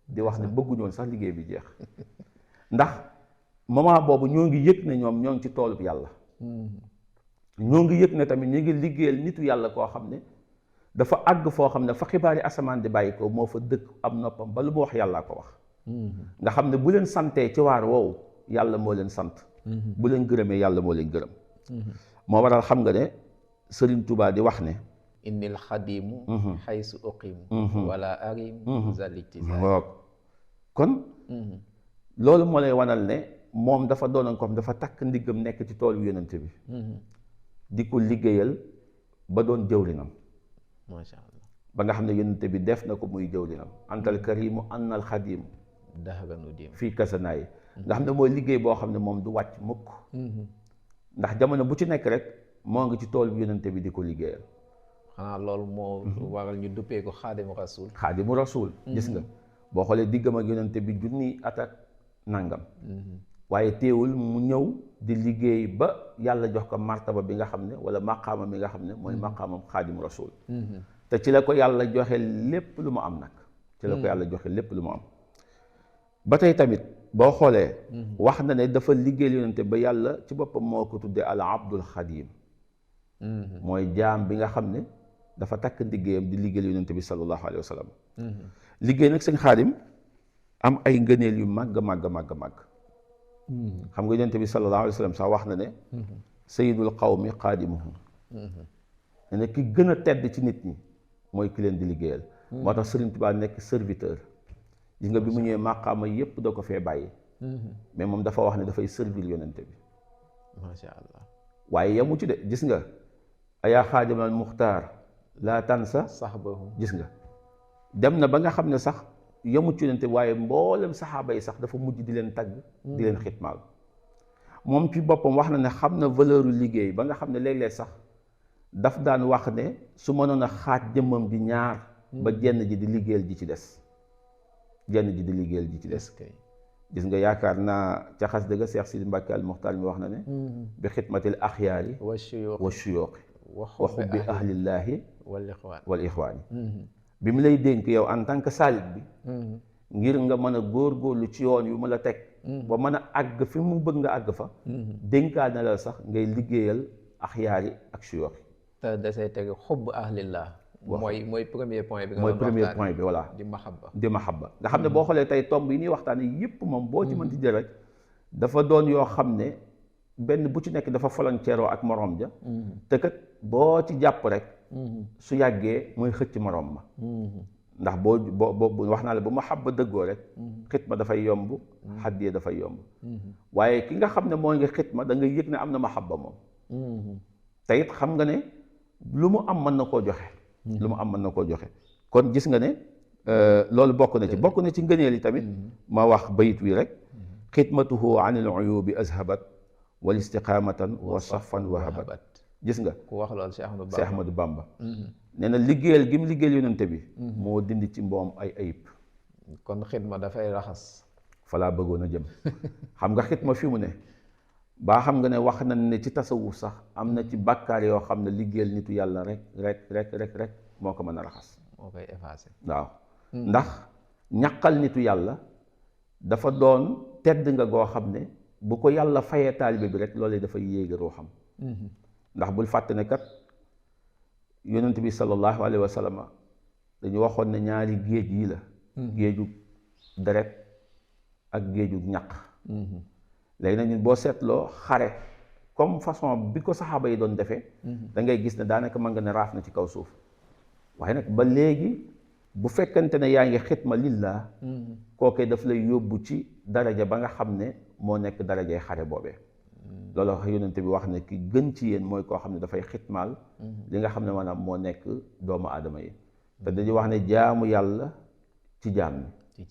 di wax ne bëgguñu woon sax liggéey bi jeex ndax moment boobu ñoo ngi yëg ne ñoom ñoo ngi ci toolub yàlla. ñoo ngi yëg ne tamit ñu ngi liggéeyal nitu yàlla koo xam ne dafa àgg foo xam ne fa xibaari asamaan di bàyyi ko moo fa dëkk am noppam ba lu mu wax yàllaa ko wax. nga xam ne bu leen santee ci waar woowu yàlla moo leen sant. bu leen gërëmee yàlla moo leen gërëm. moo waral xam nga ne Sëriñ Tuubaa di wax ne innil xadimu xaysu uqimu wala arim zalitisa kon loolu moo lay wanal ne moom dafa doonoon ko dafa takk ndiggam nekk ci toolu yonente bi di ko liggéeyal ba doon jëwrinam. macha allah ba nga xam ne yonente bi def na ko muy jëwrinam antal karimu annal xadimu daxaganu dim fii kasanaay nga xam ne mooy liggéey boo xam ne moom du wàcc mukk ndax jamono bu ci nekk rek moo ngi ci tool bi yonente bi di ko liggéeyal. xanaa loolu moo waral ñu duppee ko xaadimu rasul. xaadimu rasul gis nga boo xoolee diggam ak yonente bi junni at ak nangam. waaye teewul mu ñëw di liggéey ba yàlla jox ko martaba bi nga xam ne wala maqaama bi nga xam ne mooy maqaamam xaadimu rasul. te ci la ko yàlla joxe lépp lu mu am nag. ci la ko yàlla joxe lépp lu mu am. ba tey tamit boo xoolee. wax na ne dafa liggéeyal yonente ba yàlla ci boppam moo ko tuddee al abdul xadim. mooy jaam bi nga xam ne dafa takk liggéeyam di liggéeyal yonente bi sallallahu alayhi wa sallam. liggéey nag sëñ Xaadim am ay ngëneel yu màgg màgg màgg màgg. xam nga yonente bi sallallahu alayhi wa sallam sax wax na ne. sayyidul qawmi xaadimuhum. ne ne ki gën a tedd ci nit ñi mooy ki leen di liggéeyal. moo tax Sëriñ Tuubaa nekk serviteur. gis nga bi mu ñëwee màqaama yépp da ko fee bàyyi. mais moom dafa wax ne dafay servir yonente bi. macha allah waaye yamu ci de gis nga. ayaa xaadimal muxtaar laa tansa sahbahu gis nga dem na ba nga xam ne sax yamut ci yonente waaye mboolem saxaaba yi sax dafa mujj di leen tagg di leen xitmaal moom ci boppam wax na ne xam na valeur liggéey ba nga xam ne léeg-léeg sax daf daan wax ne su mënoon a xaaj jëmmam di ñaar ba jenn ji di liggéeyal ji ci des jenn ji di liggéeyal ji ci des gis nga yaakaar naa ca xas dëgg Seex Sidi Mbàkke al Muxtaar mi wax na ne bi xidmatil axyaari wa shuyuuxi wa xubbi ahlillaahi wal ixwaani bi mu lay dénk yow en tant que saalit bi ngir nga mën a góorgóorlu ci yoon yu mu la teg ba mën a àgg fi mu bëgg nga àgg fa dénkaa na la sax ngay liggéeyal axyaari ak shuyuuxi te dasee teg xubb ahlillah mooy premier point bi nga mooy premier point bi voilà di mahabba nga xam ne boo xoolee tey tomb yi ñuy waxtaane yépp moom boo ci mënti jël rek dafa doon yoo xam ne benn bu ci nekk dafa volontaire ak morom ja te kat boo ci jàpp rek su yàggee mooy xëcc morom ma ndax boo wax naa la bu mahabba dëggoo rek xitma dafay yomb xaddiyee dafay yomb waaye ki nga xam ne mooy nga xitma da ngay yëg ne am na mahabba moom te it xam nga ne lu mu am mën na koo joxe lu mu am mën na koo joxe kon gis nga ne loolu bokk na ci ngëneel yi tamit ma wax bayit wi rek xidmatuhu an il uyubi azhabat wal istiqamatan wa safan wahabat gis nga ku wax loolu Cheikh Ahmadou Bamba nee na liggéeyal gi mu liggéeyal yonente bi moo dindi ci mboom ay ayib kon xidma dafay raxas fa laa bëggoon a jëm xam nga xidma fi mu ne baa xam nga ne wax nañ ne ci tasawuf sax am na ci bàkkaar yoo xam ne liggéeyal nitu yàlla rek moo ko mën a raxas moo koy effacé waaw ndax ñaqal nitu yàlla dafa doon tedd nga goo xam ne bu ko yàlla fayee taalibe bi rek loolu dafay yéegi ruuxam ndax bul fàtte ne kat yonent bi sallallahu alayhi wa sallam dañu waxoon ne ñaari géej yi la géeju deret ak géeju ñaq léegi nag ñun boo seetloo xare comme façon bi ko saxaaba yi doon defee da ngay gis ne daanaka mën nga ne raaf na ci kaw suuf waaye nag ba léegi bu fekkante ne yaa ngi xitma lillah kookee daf lay yóbbu ci daraja ba nga xam ne moo nekk darajay xare boobee loolu wax yonente bi wax ne ki gën ci yéen mooy koo xam ne dafay xitmaal li nga xam ne maanaam moo nekk doomu aadama yi te dañuy wax ne jaamu yàlla ci jaam ñi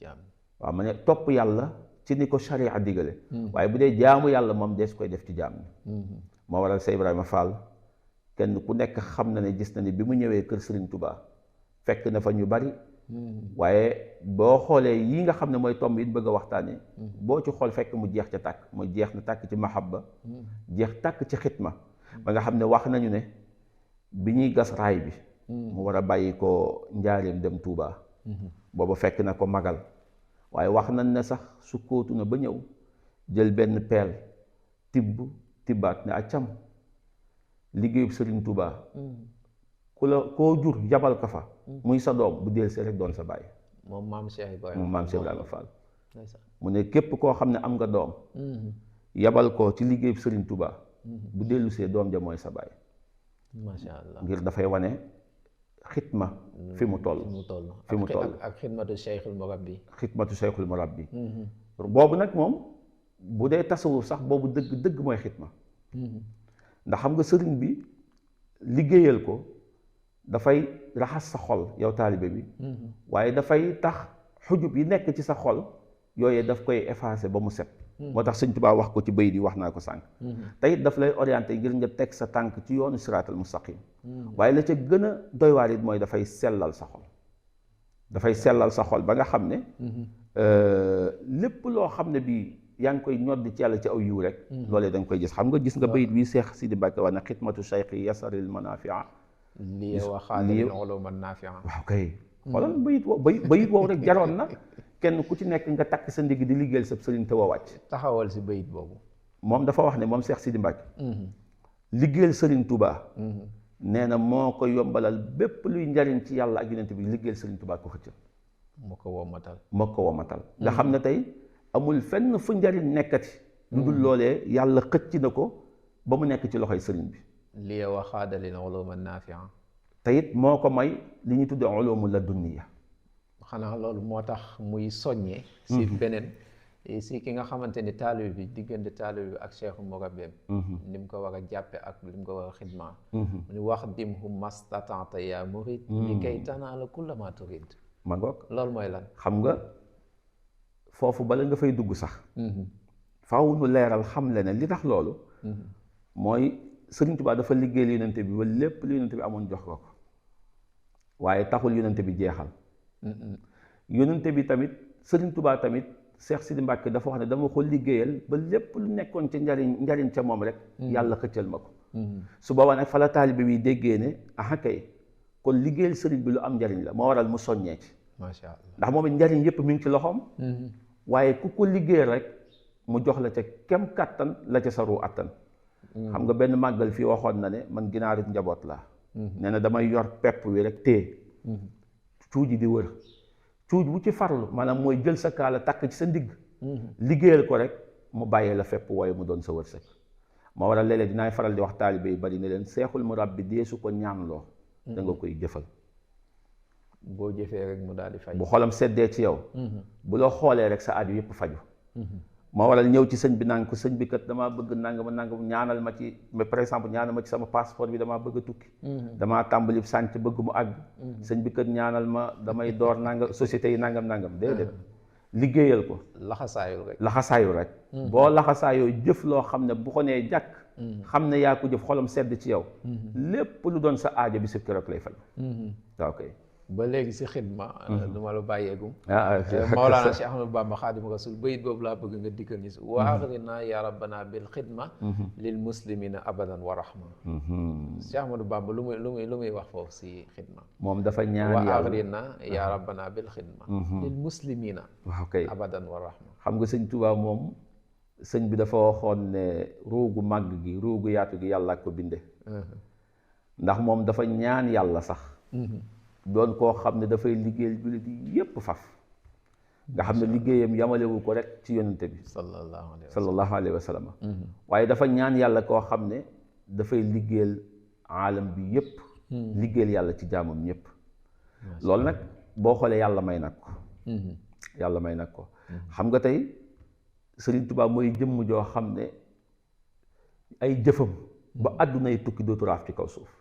waaw ma ne topp yàlla ci ni ko sharia digale waaye bu dee jaamu yàlla moom dees koy def ci jaam ñi moo waral Seex Ibrahima Fall kenn ku nekk xam na ne gis na ni bi mu ñëwee kër Serigne Touba fekk na fa ñu bari waaye boo xoolee yi nga xam ne mooy tomb yi bëgg a waxtaane boo ci xool fekk mu jeex ca tàkk mu jeex na tàkk ci mahabba jeex tàkk ci xitma ba nga xam ne wax nañu ne bi ñuy gas raay bi mu war a bàyyi ko njaareem dem Touba booba fekk na ko magal waaye wax nañ ne sax su kóotu na ba ñëw jël benn peel tibbaat ne accam liggéeyub Sëriñ Touba ku la koo jur yabal ka fa muy sa doom bu del see rek doon sa bàyyi moom maam Cheikh Ibrahima Fall mu ne képp koo xam ne am nga doom yabal ko ci liggéeyub Sëriñ Touba bu dellu see doom ja mooy sa bàyyi macha allah ngir dafay wane xitma fi mu toll ak xidmatu Cheikhul Murabbi boobu nag moom bu dee tasawuf sax boobu dëgg mooy xitma ndax xam nga sëriñ bi liggéeyal ko dafay raxas sa xol yow taalibe bi waaye dafay tax xujub yi nekk ci sa xol yooyee daf koy effacer ba mu set moo tax Sëñ Tuubaa wax ko ci bayit yi wax naa ko sànq te it daf lay orienté ngir nga teg sa tànk ci yoonu siraatal mustaqim waaye la ca gën a doy waar it mooy dafay sellal sa xol ba nga xam ne lépp loo xam ne bii yaa ngi koy ñoddi ci yàlla ci aw yiw rek loolee da nga koy gis xam nga gis nga bayit bii Seex Sidi Mbàkke wax na xidmatu cheikhi yasaril manafia lii waxaadalil uluma nafia waaw kay xoolal bayit woowu rek jaroon na kenn ku ci nekk nga takk sa ndigg di liggéeyal sa sëriñ te wàcc taxawal si bayit boobu moom dafa wax ne moom Seex Sidi Mbàkke liggéeyal Sëriñ Tuubaa nee na moo ko yombalal bépp luy njariñ ci yàlla ak yonent bi liggéeyal Sëriñ Tuubaa ko xëccal moo ko womatal nga xam ne tey amul fenn fu njariñ nekkati lu dul loolee yàlla xëcc na ko ba mu nekk ci loxoy sëriñ bi lii waxaadalil uluma nafia te it moo ko may li ñuy tuddee ulumu ladunniya xanaa loolu moo tax muy soññee si beneen si ki nga xamante ni taalibe bi diggante taalibe bi ak Cheikhul Murabbi ni mu ko war a jàppe ak li mu ko war a xidmaa mu ni wax dimhu mastata'ta ya murid li kay tanaala kulla ma turid ma ngoog loolu mooy lan xam nga foofu bala nga fay dugg sax faaw nu leeral xam le ne li tax loolu mooy Sëriñ Tuubaa dafa liggéeyal yonente bi ba lépp lu yonente bi amoon jox ko waaye taxul yonente bi jeexal yonente bi tamit Sëriñ Tuubaa tamit Seex Sidi Mbàkke dafa wax ne dama ko liggéeyal ba lépp lu nekkoon ca njariñ ca moom rek yàlla xëccal ma ko su boobaa nag fa la taalibe bi déggee ne aha kay kon liggéeyal sëriñ bi lu am njariñ la moo waral mu soññee ci macha allah ndax moom it njariñ yépp mi ngi ci loxoom waaye ku ko liggéeyal rek mu jox la ca kem kàttan la ca saru attan xam nga benn màggal fii waxoon na ne man ginaarit njaboot laa nee na damay yor pepp wi rek téye cuuj di wër cuuj bu ci farlu maanaam mooy jël sa kaala takk ci sa ndigg liggéeyal ko rek mu bàyyee la fepp wooye mu doon sa wërsëg moo waral léeg-léeg dinaay faral di wax taalibe yu bari ne leen Seexul Murabbi deesu ko ñaanloo da nga koy jëfal boo jëfee rek mu daal di fay bu xolam seddee ci yow bu la xoolee rek sa aju yépp faju moo waral ñëw ci sëñ bi naan ko sëñ bi kat damaa bëgg nangam ñaanal ma ci par exemple ñaanal ma ci sama passeport bi damaa bëgg a tukki damaa tàmbali sànc bëgg mu àgg sëñ bi kat ñaanal ma damay door nangam société yi nangam déedéet liggéeyal ko laxasaayu rek boo laxasaayoo jëf loo xam ne bu ko nee jàkk xam ne yaa ko jëf xolam sedd ci yow lépp lu doon sa aajo bi si keroog lay faj waaw kay ba léegi si xidma du ma la bàyyeegum Mawlaana Cheikh Ahmadou Bamba Xaadimu Rasuul bayit boobu laa bëgg nga dikkal ni si wa aghnina ya rabbana bil xidma lil muslimina abadan wa rahma Cheikh Ahmadou Bamba lu muy wax foofu si xidma moom dafa ñaan wa aghnina ya rabbana bil xidma lil muslimina waaw kay abadan wa rahma xam nga sëñ Tuubaa moom sëñ bi dafa waxoon ne ruugu màgg gi ruugu yaatu gi yàlla ko binde ndax moom dafa ñaan yàlla sax doon koo xam ne dafay liggéeyal jullit yi yépp faf nga xam ne liggéeyam yamalewu ko rek ci yonente bi sallallahu alayhi wa sallam waaye dafa ñaan yàlla koo xam ne dafay liggéeyal aalam bi yépp liggéeyal yàlla ci jaamam ñépp loolu nag boo xoolee yàlla may nag ko xam nga tey Sëriñ Tuubaa mooy jëmm joo xam ne ay jëfam ba àddunay tukki dootu raaf ci kaw suuf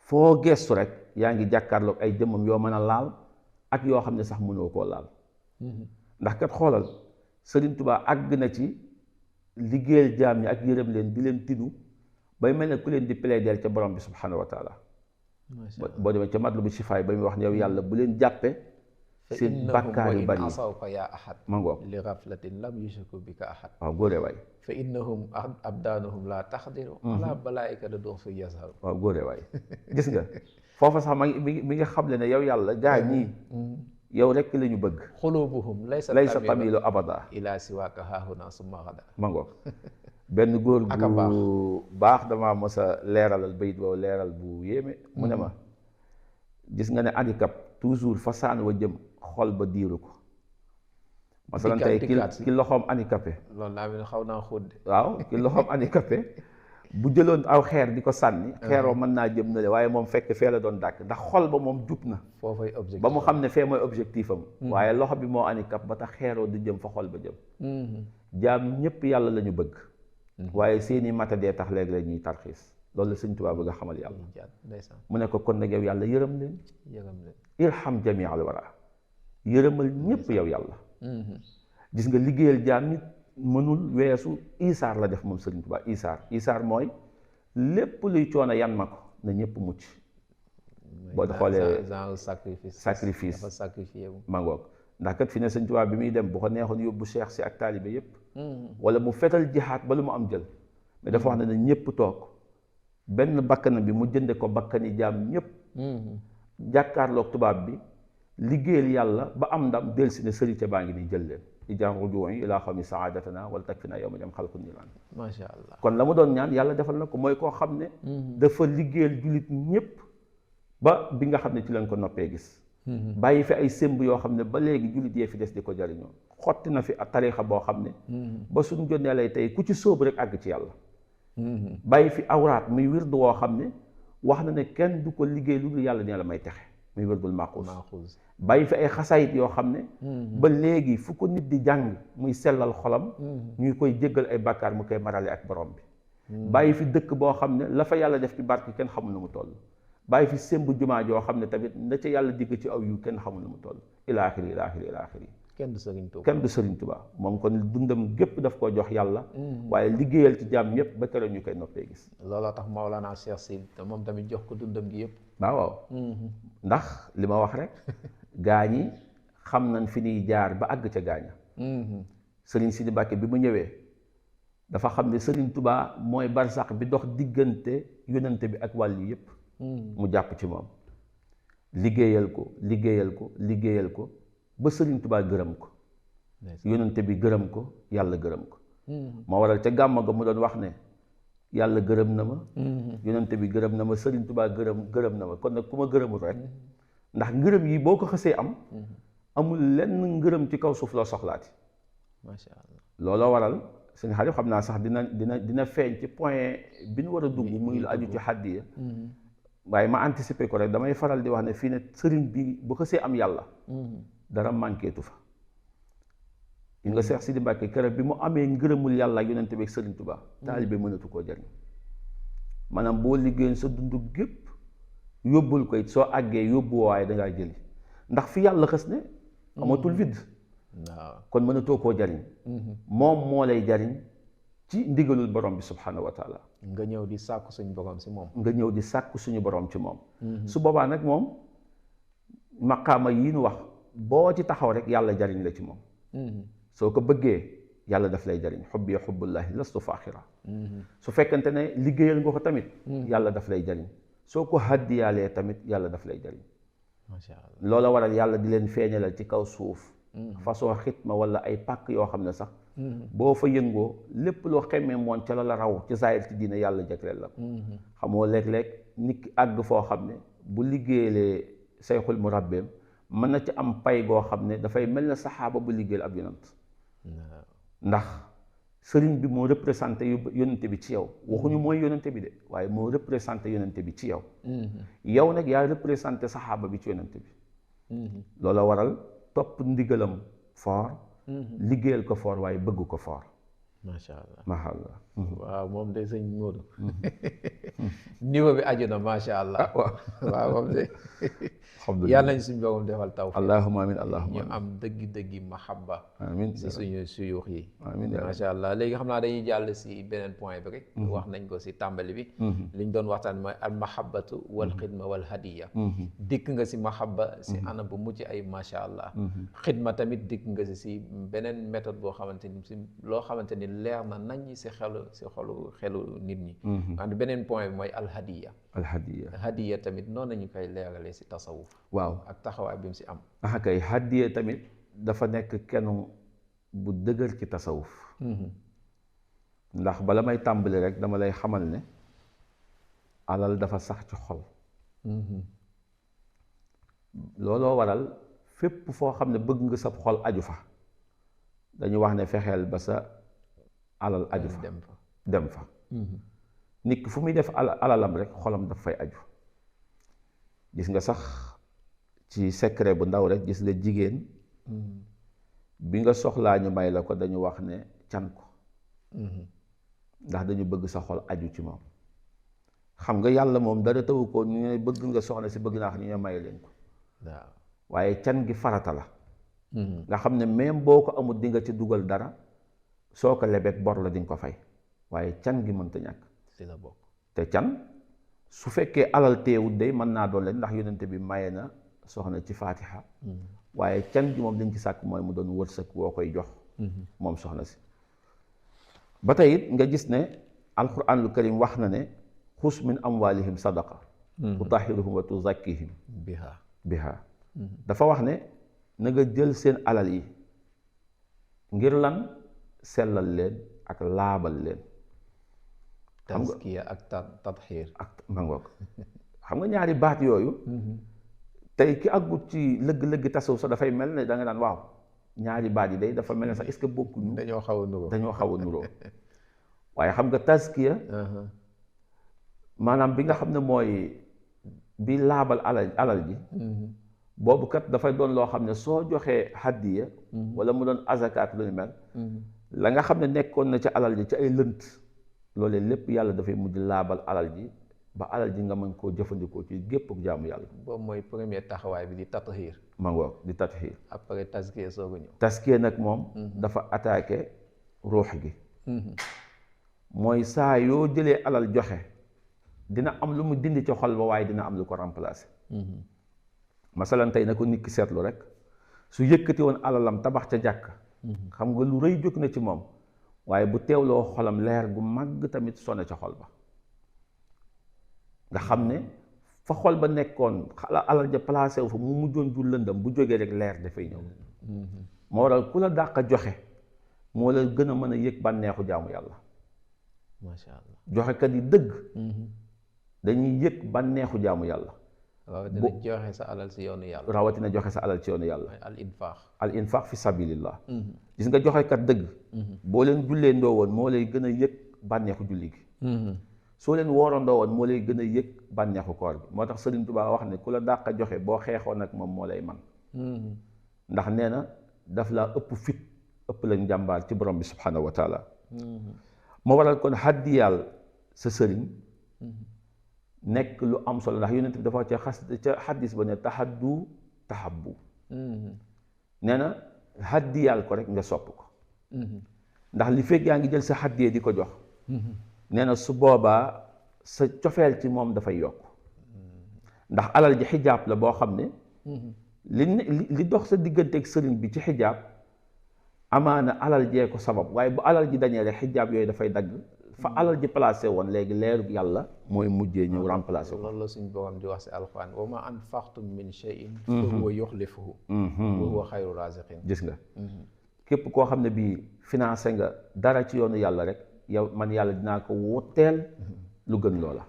foo gestu rek yaa ngi jàkkaarloog ay jëmmam yoo mën a laal ak yoo xam ne sax mënoo koo laal ndax kat xoolal Sëriñ Tuubaa àgg na ci liggéeyal jaam ñi ak yërëm leen di leen tinu bay mel ne ku leen di plaider ca borom bi subhanahu wa taala boo demee ca matlu bu sifaay ba muy wax ne yow yàlla bu leen jàppe seen bàkkaar yu bari in asawka yaa ahad ma ngoog li ghaflatin lam yushriku bika ahad waaw góore waay fa innahum abdaanuhum la taxdiru ala balaika da dox fi yazharu waaw góore waay gis nga foofa sax mi nga xam le ne yow yàlla gaa ñii yow rekk la ñu bëgg xulubuhum laysa tamilu abada ila siwaaka haahuna summa gada ma ngoog benn góor aka bu baax damaa mos a leeralal bayit boobu leeral bu yéeme mu ne ma gis nga ne handicap toujours fa saan wa jëm xol ba diiru ko masalan tey ki loxoom handicapé loolu naa mel xaw naa xóot de waaw ki loxoom handicapé bu jëloon aw xeer di ko sànni xeeroo mën naa jëm na le waaye moom fekk fee la doon dàkk ndax xol ba moom jub na foofay objectif ba mu xam ne fee mooy objectif am waaye loxo bi moo handicap ba tax xeeroo du jëm fa xol ba jëm jaam ñépp yàlla la ñu bëgg waaye seeni matadee tax léegi la ñuy tarxiis loolu la Sëñ Tuubaa bëgg a xamal yàlla mu ne ko kon nag yow yàlla yërëm leen irham jami al wara yërëmal ñépp yow yàlla gis nga liggéeyal jaam nit mënul weesu isaar la def moom Sëriñ Tuubaa isaar mooy lépp luy coono yan ma ko na ñépp mucc boo xoolee sacrifice dafa sacrifié ma ngoog ndax kat fi ne Sëñ Tuubaa bi muy dem bu ko neexoon yóbbu cheikh si ak taalibe yépp wala mu fetal jihaat ba lu mu am jël mais dafa wax ne na ñépp toog benn bakkan bi mu jënde ko bakkani jaam ñépp jàkkaarloog tubaab bi liggéeyal yàlla ba am ndam delsi ne sërite baa ngi nii jël leen ijaam rujuu'i ilaa xawmi saadatana wala takfina yawma jam xalqun niiraan macha allah kon la mu doon ñaan yàlla defal na ko mooy koo xam ne dafa liggéeyal jullit ñépp ba bi nga xam ne ci lañ ko noppee gis bàyyi fi ay sémb yoo xam ne ba léegi jullit yee fi des di ko jariñoo xotti na fi tariixa boo xam ne ba suñ jonnee lay tey ku ci sóobu rek àgg ci yàlla bàyyi fi awraat muy wirdu woo xam ne wax na ne kenn du ko liggéey lu dul yàlla nee la may texe muy wirdul maaxuus bàyyi fi ay xasaayit yoo xam ne ba léegi fu ko nit di jàng muy sellal xolam ñuy koy jéggal ay bàkkaar mu koy marale ak borom bi bàyyi fi dëkk boo xam ne la fa yàlla def ci barke kenn xamul nu mu toll bàyyi fi sémb jumaa joo xam ne tamit na ca yàlla digg ci aw yu kenn xamul nu mu toll ilaaxiri ilaaxiri ilaaxiri kenn du Sëriñ Tuubaa moom kon dundam gépp daf koo jox yàlla waaye liggéeyal ci jaam ñëpp ba keroog ñu koy noppee gis looloo tax Mawlana Cheikh Sy te moom tamit jox ko dundam gi yëpp waaw ndax li ma wax rek gaañi xam nañ fi ñuy jaar ba àgg ca gaaña Sëriñ Sidi Mbàkke bi mu ñëwee dafa xam ne Sëriñ Tuubaa mooy barsax bi dox diggante yonente bi ak wàll yëpp mu jàpp ci moom liggéeyal ko ba Sëriñ Tuubaa gërëm ko yonente bi gërëm ko yàlla gërëm ko moo waral ca gàmma ga mu doon wax ne yàlla gërëm na ma yonente bi gërëm na ma Sëriñ Tuubaa gërëm na ma kon nag ku ma gërëmul rek ndax ngërëm yi boo ko xësee am amul lenn ngërëm ci kaw suuf loo soxlaati macha allah looloo waral sëñ Xaliil xam naa sax dina feeñ ci point bi ñu war a dugg muy lu aju ci xaddiya waaye ma anticiper ko rek damay faral di wax ne fii ne sëriñ bi bu xësee am yàlla dara manquétu fa yi nga Seex Sidi Mbàkke keroog bi mu amee ngërëmul yàlla ak yonente bi ak Sëriñ Tuubaa taalibe mënatu koo jariñ maanaam boo liggéeyoon sa dund gépp yóbbul ko it soo àggee yóbbu waaye dangaa jëli ndax fi yàlla xës ne amatul vide waaw kon mënatoo koo jariñ moom moo lay jariñ ci ndigalul borom bi subhaanahu wa taala nga ñëw di sàkku suñu borom ci moom nga ñëw di sàkku suñu borom ci moom su boobaa nag moom maqaama yi nu wax boo ci taxaw rek yàlla jariñ la ci moom soo ko bëggee yàlla daf lay jariñ xubbi xubbullahi lastu faaxira su fekkente ne liggéeyal nga ko tamit yàlla daf lay jariñ soo ko haddiyaalee tamit yàlla daf lay jariñ macha allah loola waral yàlla di leen feeñalal ci kaw suuf façon xitma wala ay pàkk yoo xam ne sax boo fa yëngoo lépp loo xemmee moon ca la raw ci zaahir ci diine yàlla jagleel la xamoo léeg-léeg nit ki àgg foo xam ne bu liggéeyalee sayxul murabbeem mën na ci am pay goo xam ne dafay mel na saxaaba bu liggéeyal ab yonant ndax sëriñ bi moo représenté yonente bi ci yow waxuñu mooy yonente bi de waaye moo représenté yonente bi ci yow yow nag yaa représenté saxaaba bi ci yonente bi loola waral topp ndigalam foor liggéeyal ko foor waaye bëgg ko foor macha allah macha allah waaw moom de sëñ Modou niveau bi aju na macha allah. waaw moom de alhamdulilah yàlla nañ suñ borom defal tawfiq allahumma amin allahumma ñu am dëggi mahabba amin si suñu suyuux yi amin macha allah léegi xam naa dañuy jàll si beneen point bi rek wax nañ ko si tàmbali bi liñ doon waxtaan mooy al mahabbatu wal xidma wal hadiya dikk nga si mahabba si anam bu mucc ay macha allah xidma tamit dikk nga si beneen méthode boo xamante ni si loo xamante ni leer na nañ si xelu nit ñi wante beneen point bi mooy al hadiya hadiya tamit noonu nañu koy leeralee si tasawuf waaw ak taxawaay bi mu si am kay hadiya tamit dafa nekk kenn bu dëgër ci tasawuf ndax bala may tàmbali rek dama lay xamal ne alal dafa sax ci xol looloo waral fépp foo xam ne bëgg nga sab xol aju fa dañu wax ne fexeel ba sa alal aju fa dem fa nit ki fu muy def alalam rek xolam daf fay aju gis nga sax ci secret bu ndaw rek gis nga jigéen bi nga soxlaa ñu may la ko dañu wax ne can ko ndax dañu bëgg sa xol aju ci moom xam nga yàlla moom dara tawu ko ñu ne bëgg nga soxna si bëgg naa xam ñu ne may leen ko waaw waaye can gi farata la nga xam ne même boo ko amul di nga ci dugal dara soo ko lebet bor la di nga ko fay waaye can gi mënta ñàkk si la bokk te can su fekkee alal teewut day mën naa doon leen ndax yonente bi maye na soxna ci faatiha waaye can gi moom dañ ci sàkk mooy mu doon wërsëg woo koy jox moom soxna si ba tey it nga gis ne alquranul karim wax na ne xus min amwalihim sadaqa tutahiruhum wa tuzakkihim biha dafa wax ne na nga jël seen alal yi ngir lan sellal leen ak laabal leen taskiya ak tadxiir ak mangoog xam nga ñaari baat yooyu tey ki àggut ci lëgg-lëgg tasawuf sax dafay mel ne da nga naan waaw ñaari baat yi day dafa mel ne sax est-ce que bokkuñu dañoo xaw a nuroo waaye xam nga taskiya maanaam bi nga xam ne mooy bi laabal alal ji boobu kat dafay doon loo xam ne soo joxee hadiya wala mu doon azakaat lu ni mel la nga xam ne nekkoon na ci alal ji ci ay lënt loolee lépp yàlla dafay mujj laabal alal ji ba alal ji nga mën koo jëfandikoo ci gépp jaamu yàlla boobu mooy premier taxawaay bi di tathiir ma ngoog di tathiir après taskiya soogu ñëw taskiya nag moom dafa attaqué ruux gi mooy saa yoo jëlee alal joxe dina am lu mu dindi ci xol ba waaye dina am lu ko remplacer masalan tey na ko nit ki seetlu rek su yëkkati woon alalam tabax ca jàkk xam nga lu rëy jóg na ci moom waaye bu teewloo xolam leer gu màgg tamit sone ca xol ba nga xam ne fa xol ba nekkoon alal ja placé wu fa mu mujjoon ju lëndam bu jógee rek leer dafay ñëw moo waral ku la dàq joxe moo la gën a mën a yëg bànneexu jaamu yàlla macha allah joxekat yi dëgg dañuy yëg bànneexu jaamu yàlla rawatina joxe sa alal si yoonu yàlla rawatina joxe sa alal ci yoonu yàlla al infaq fi sabilillah gis nga joxekat dëgg boo leen jullee ndoo woon moo lay gën a yëg bànneexu julli gi soo leen woorandoo woon moo lay gën a yëg bànneexu koor gi moo tax Sëriñ Tuubaa wax ne ku la dàq joxe boo xeexoon ak moom moo lay man ndax nee na daf laa ëpp fit ëpp la njàmbaar ci borom bi subhanahu wa taala moo waral kon hadiyaal sa sëriñ nekk lu am solo ndax yonent bi dafa wax ca xadis ba ne tahaddu tahabbu nee na hadiyaal ko rek nga sopp ko ndax li fekk yaa ngi jël sa hadiyee di ko jox nee na su boobaa sa cofeel ci moom dafay yokk ndax alal ji xijaab la boo xam ne li dox sa digganteeg sëriñ bi ci xijaab amaana alal jee ko sabab waaye bu alal ji dañee rek xijaab yooyu dafay dagg fa alal ji placé woon léegi leeru yàlla mooy mujjee ñëw remplacé ko loolu la suñ borom di wax si alxuraan wa ma anfaqtum min shay'in fa huwa yuxlifuhu wa huwa xayru raziqin gis nga képp koo xam ne bii financé nga dara ci yoonu yàlla rek yow man yàlla dinaa ko wóoteel lu gën loola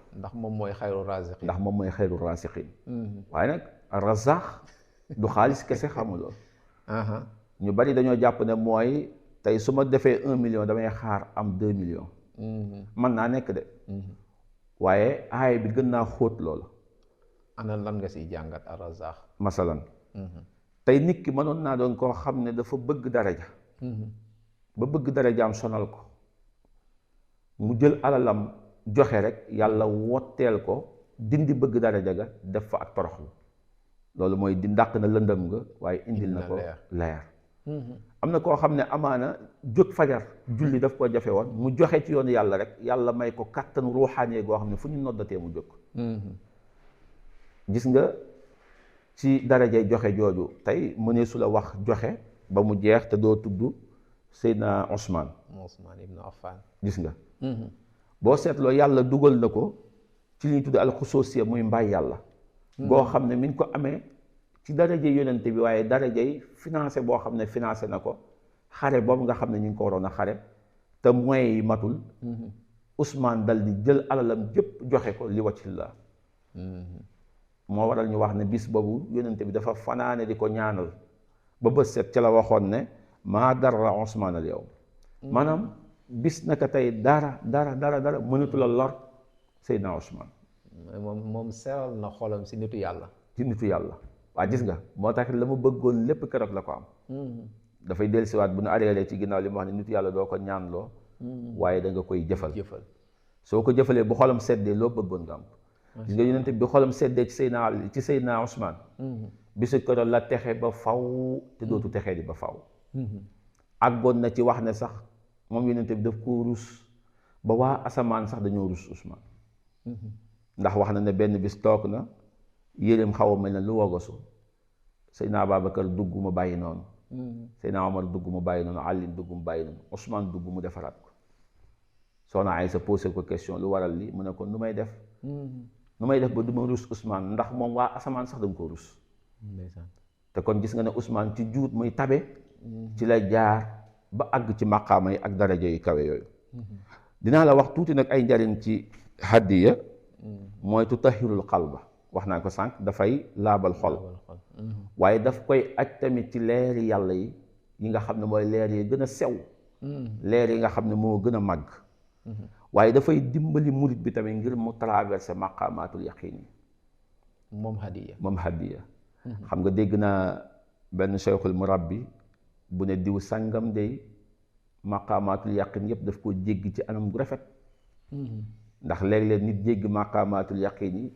ndax moom mooy xayru raziqin waaye nag razaq du xaalis kese xamul loolu ñu bari dañoo jàpp ne mooy tey su ma defee 1 million damay xaar am 2 millions mën naa nekk de waaye aaya bi gën naa xóot loolu ana lan nga siy jàngat ar-Razzaq masalan tey nit ki mënoon naa doon koo xam ne dafa bëgg daraja ba bëgg darajaam sonal ko mu jël alalam joxe rek yàlla wotteel ko dindi bëgg daraja ga def fa ak toroxlu loolu mooy di ndàq na lëndëm nga waaye indil na ko leer am na koo xam ne amaana jóg fajar julli daf koo jafe woon mu joxe ci yoonu yàlla rek yàlla may ko kàttan ruuxaanee goo xam ne fu ñu noddatee mu jóg gis nga ci darajay joxe jooju tey mënee su la wax joxe ba mu jeex te doo tudd Seydina Ousmane ibn Affan gis nga boo seetloo yàlla dugal na ko ci li ñuy tudd alxusuusiya muy mbay yàlla boo xam ne mi ngi ko amee ci darajay yonente bi waaye darajay financé boo xam ne financé na ko xare boobu nga xam ne ñu ngi ko waroon a xare te moyens yi matul Ousmane dal di jël alalam jëpp joxe ko li wacillah moo waral ñu wax ne bis boobu yonente bi dafa fanaane di ko ñaanal ba bët set ca la waxoon ne maa darra Ousmane al yow maanaam bis naka tey dara mënatu la lor Seydina Ousmane moom seral na xolam si nitu yàlla waa gis nga moo tax la mu bëggoon lépp keroog la ko am dafay dellusiwaat bu nu arrière ci ginnaaw li mu wax ne nitu yàlla doo ko ñaanloo waaye da nga koy jëfal soo ko jëfalee bu xolam seddee loo bëggoon nga am gis nga yonente bi xolam seddee ci Seydina Ousmane bisu keroog la texe ba faw te dootu texee di ba faw àggoon na ci wax ne sax moom yonente bi daf ko rus ba waa asamaan sax dañoo rus Ousmane ndax wax na ne benn bis toog na yéreem xaw a mel ne lu wogosu Seydina Ababacar dugg mu bàyyi noonu Seydina Omar dugg mu bàyyi noonu Ali dugg mu bàyyi noonu Ousmane dugg mu defaraat ko soxna Aysa posé ko question lu waral li mu ne ko nu may def ba du ma rus Ousmane ndax moom waa asamaan sax dañ ko rus te kon gis nga ne Ousmane ci juut muy tabe ci la jaar ba àgg ci maqaama yi ak daraja yu kawe yooyu dinaa la wax tuuti nag ay njariñ ci hadiya mooy tutahirul qalba wax naa ko sànq dafay laabal xol waaye daf koy aj tamit ci leeri yàlla yi nga xam ne mooy leer yi gën a sew leer yi nga xam ne moo gën a màgg waaye dafay dimbali murit bi tamit ngir mu traversé maqaamaatul yaqiin yi moom hadiya xam nga dégg naa benn cheikhul murabbi bu ne diw sàngam day maqaamaatul yaqiin yépp daf koo jéggi ci anam gu rafet ndax léeg-léeg nit jéggi maqaamaatul yaqiin yi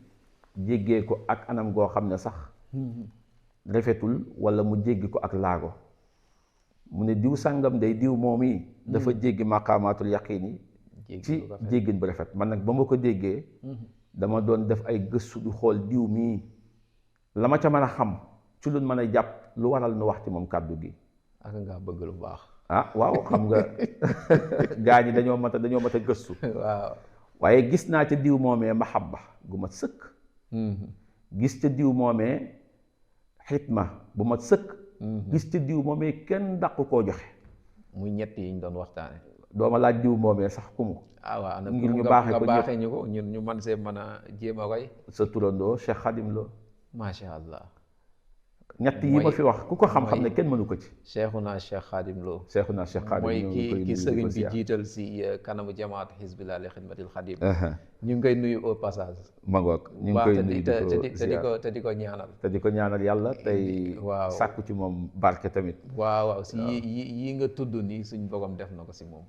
jéggee ko ak anam goo xam ne sax rafetul wala mu jéggi ko ak laago mu ne diw sàngam day diw moom yi dafa jéggi maqaamaatul yaqiin yi ci jéggin bu rafet man nag ba ma ko déggee dama doon def ay gëstu du xool diw mii la ma ca mën a xam ci lu mën a jàpp lu waral nu wax ci moom kàddu gi ak nga bëgg lu baax waaw xam nga gaa ñi dañoo mat a gëstu waaw waaye gis naa ca diw moomee mahabba gu mat sëkk gis ca diw moomee xitma bu mat sëkk gis ca diw moomee kenn dàq koo joxe muy ñett yi ñu doon waxtaane dooma laaj diw moomee sax ku mu waaw ngir ñu baaxee ko baaxee ñu ko ñun ñu man see mën a jéem a roy sa turandoo Cheikh Khadim Lo macha allah ñett yi ma fi wax ku ko xam-xam ne kenn mënu ko ci Cheikhuna Cheikh Khadim Lo mooy ki sëriñ bi jiital si kanamu jamaat Hizbullah li xidmatil Khadim ñu ngi koy nuyu au passage mangoog ñu ngi koy nuyu te di ko ñaanal yàlla tey waaw sàkku ci moom barke tamit waaw si yi nga tudd nii suñ borom def na ko si moom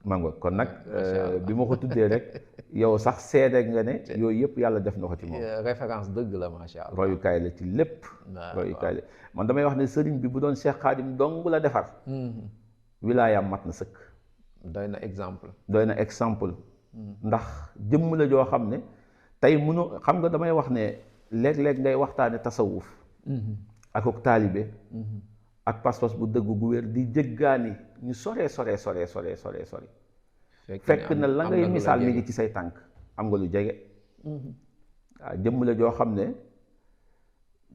mangoog kon nag bi ma ko tuddee rek yow sax seede nga ne yooyu yëpp yàlla def na ko ci moom référence dëgg la macha allah royukaay la ci lépp royukaay la man damay wax ne sëriñ bi bu doon Cheikh Khadim dong la defar wilaayam mat na sëkk doy na exemple ndax jëmm la joo xam ne tey mënu xam nga damay wax ne léeg-léeg ngay waxtaane tasawuf akuk taalibe ak pas-pas bu dëgg gu wér di jëggaani ñu sore fekk na la ngay misaal mi ngi ci say tànk am nga lu jege waaw jëmm la joo xam ne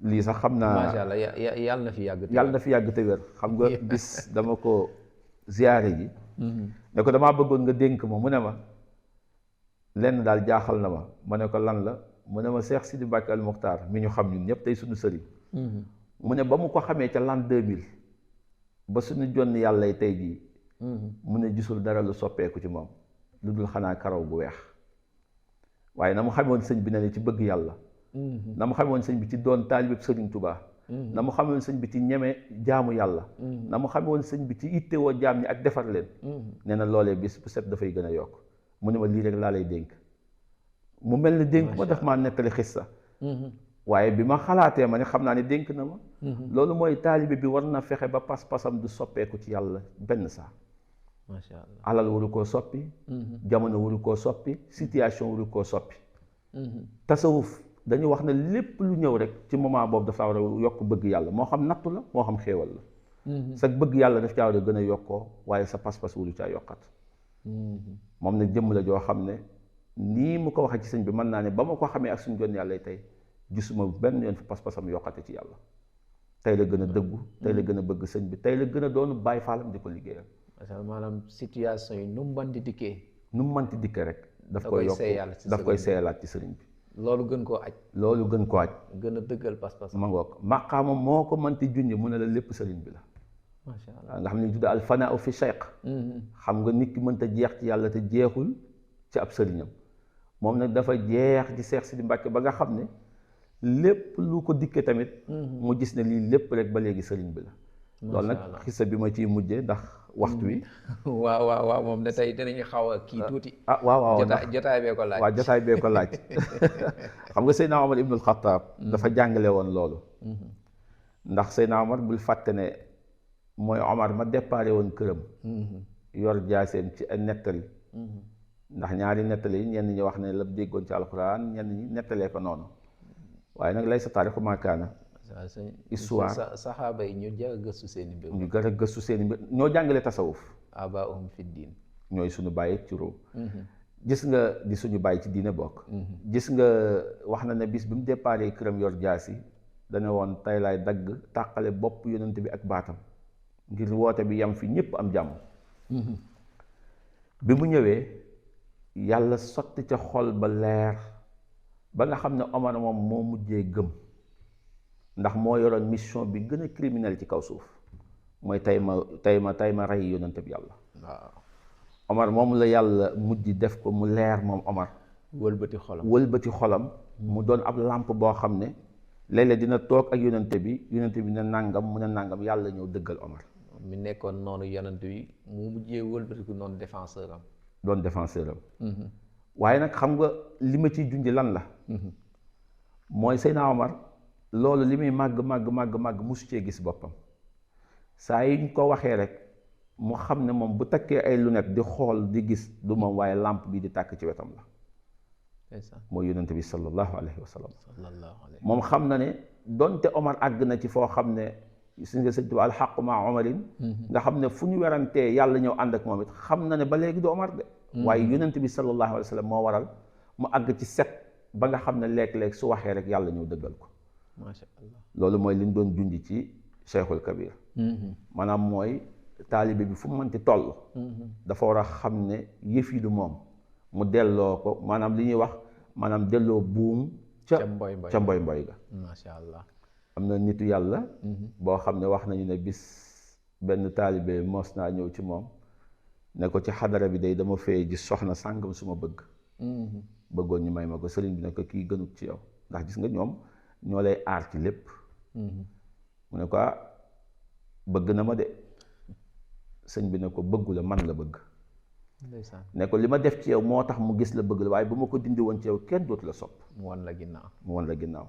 lii sax xam naa macha allah yàlla na fi yàgg te wér xam nga bis dama ko ziyaare ji ne ko damaa bëggoon nga dénk ma mu ne ma lenn daal jaaxal na ma ne ko lan la mu ne ma Cheikh Sidi Mbacke al Muxtaar mi ñu xam ñun ñëpp tey suñu sëriñ mu ne ba mu ko xamee ca l'an 2000 ba suñu jonn yàlla tey jii mu ne gisul dara lu soppeeku ci moom lu dul xanaa karaw bu weex waaye na mu xamoon sëñ bi ne ci bëgg yàlla na mu xamoon sëñ bi ci doon taalibeb Sëriñ Tuubaa na mu xamoon sëñ bi ci ñeme jaamu yàlla na mu xamoon sëñ bi ci ittewoo jaam ñi ak defar leen nee na loolee bis bu set dafay gën a yokk mu ne ma lii rek laa lay dénk mu mel ni dénk ma daf maa nettali xissa waaye bi ma xalaatee ma ne xam naa ne dénk na ma loolu mooy taalibe bi war na fexe ba pas-pasam du soppeeku ci yàlla benn saa macha allah alal waru koo soppi jamono waru koo soppi situation waru koo soppi tasawuf dañu wax ne lépp lu ñëw rek ci moment boobu dafa war a yokk bëgg yàlla moo xam nattu la moo xam xéewal la sa bëgg yàlla daf caa war a gën a yokkoo waaye sa pas-pas waru caa yokkat moom nag jëmm la joo xam ne nii mu ko waxee ci sëñ bi mën naa ne ba ma ko xamee ak suñu jon yàlla tey gisuma benn yoon fi pas-pasam yokkate ci yàlla tey la gën a dëggu tey la gën a bëgg sëñ bi tey la gën a doonu bàyyi faalam di ko liggéeyal maanaam situation yi nu mu mënti dikkee nu mu mënti dikkee rek daf koy yokk daf koy seeyalaat ci sëriñ bi loolu gën koo aj loolu gën koo aj gën a dëggal pas-pas ma ngoog maqaama moo ko mënti junj mu ne la lépp sëriñ bi la macha allah nga xam ne ñu tudde al fanaa fi cheikh xam nga nit ki mënta jeex ci yàlla te jeexul ci ab sëriñam moom nag dafa jeex ci Seex Sidi Mbàkke ba nga xam ne lépp lu ko dikkee tamit mu gis ne lii lépp rek ba léegi sëriñ bi la loolu nag xisa bi ma ciy mujjee ndax waxtu wi waaw moom ne tey dinañu xaw a kii tuuti waaw jotaay bee ko laaj waaw jotaay bee ko laaj xam nga Seydina Omar ibnul Xattaab dafa jàngale woon loolu ndax Seydina Omar bul fàtte ne mooy Omar ma déparé woon këram yor jaaseem ci ay nettali ndax ñaari nettali yi ñenn ñi wax ne la déggoon ci alxuraan ñenn ñi nettalee ko noonu waaye nag lay sa taarixu maakaana histoire saxaaba yi ñu jar a gëstu seen i mbir ñu jar a gëstu seen i mbir ñoo jàngale tasawuf abaahum fi diin ñooy suñu bàyyi ci róom gis nga di suñu bàyyi ci diine bokk gis nga wax na ne bis bi mu déparé këram yor jaasi dana woon tey laay dagg tàqale bopp yonent bi ak baatam ngir woote bi yam fi ñëpp am jàmm bi mu ñëwee yàlla sotti ca xol ba leer ba nga xam ne Omar moom moo mujjee gëm ndax moo yoroon mission bi gën a criminel ci kaw suuf mooy tey ma rey yonent bi yàlla waaw Omar moom la yàlla mujj def ko mu leer moom Omar wëlbati xolam mu doon ab làmp boo xam ne léeg-léeg dina toog ak yonent bi ne nàngam mu ne nàngam yàlla ñëw dëggal Omar mi nekkoon noonu yonent bi mu mujjee wëlbatiku noonu défenseur am doon défenseur am waaye nag xam nga li ma ciy junj lan la mooy Seydina Omar loolu li muy màgg musu cee gis boppam saa yi ñu ko waxee rek mu xam ne moom bu takkee ay lunettes di xool di gis du moom waaye làmp bi di tàkk ci wetam la mooy yonent bi sallallahu alayhi wa sallam moom xam na ne donte Omar àgg na ci foo xam ne si nga sëñ Tuubaa alxaqu maa Omarin nga xam ne fu ñu werantee yàlla ñëw ànd ak moom it xam na ne ba léegi du Omar de waaye yonent bi sallallahu alayhi wa sallam moo waral mu àgg ci set ba nga xam ne léeg-léeg su waxee rek yàlla ñëw dëggal ko macha allah loolu mooy li ñu doon junj ci Cheikhul Kabir maanaam mooy taalibe bi fu mu mënti toll dafa war a xam ne yëf yi du moom mu delloo ko maanaam li ñuy wax maanaam delloo buum ca mboy mboy ga macha allah am na nitu yàlla boo xam ne wax nañu ne bis benn taalibe mos naa ñëw ci moom ne ko ci xadara bi day dama fee gis soxna sàngam su ma bëgg bëggoon ñu may ma ko sëriñ bi ne ko kii gënut ci yow ndax gis nga ñoom ñoo lay aar ci lépp mu ne ko bëgg na ma de sëñ bi ne ko bëggu la man la bëgg ne ko li ma def ci yow moo tax mu gis la bëgg la waaye bu ma ko dindi woon ci yow kenn dootu la sopp mu wan la ginnaaw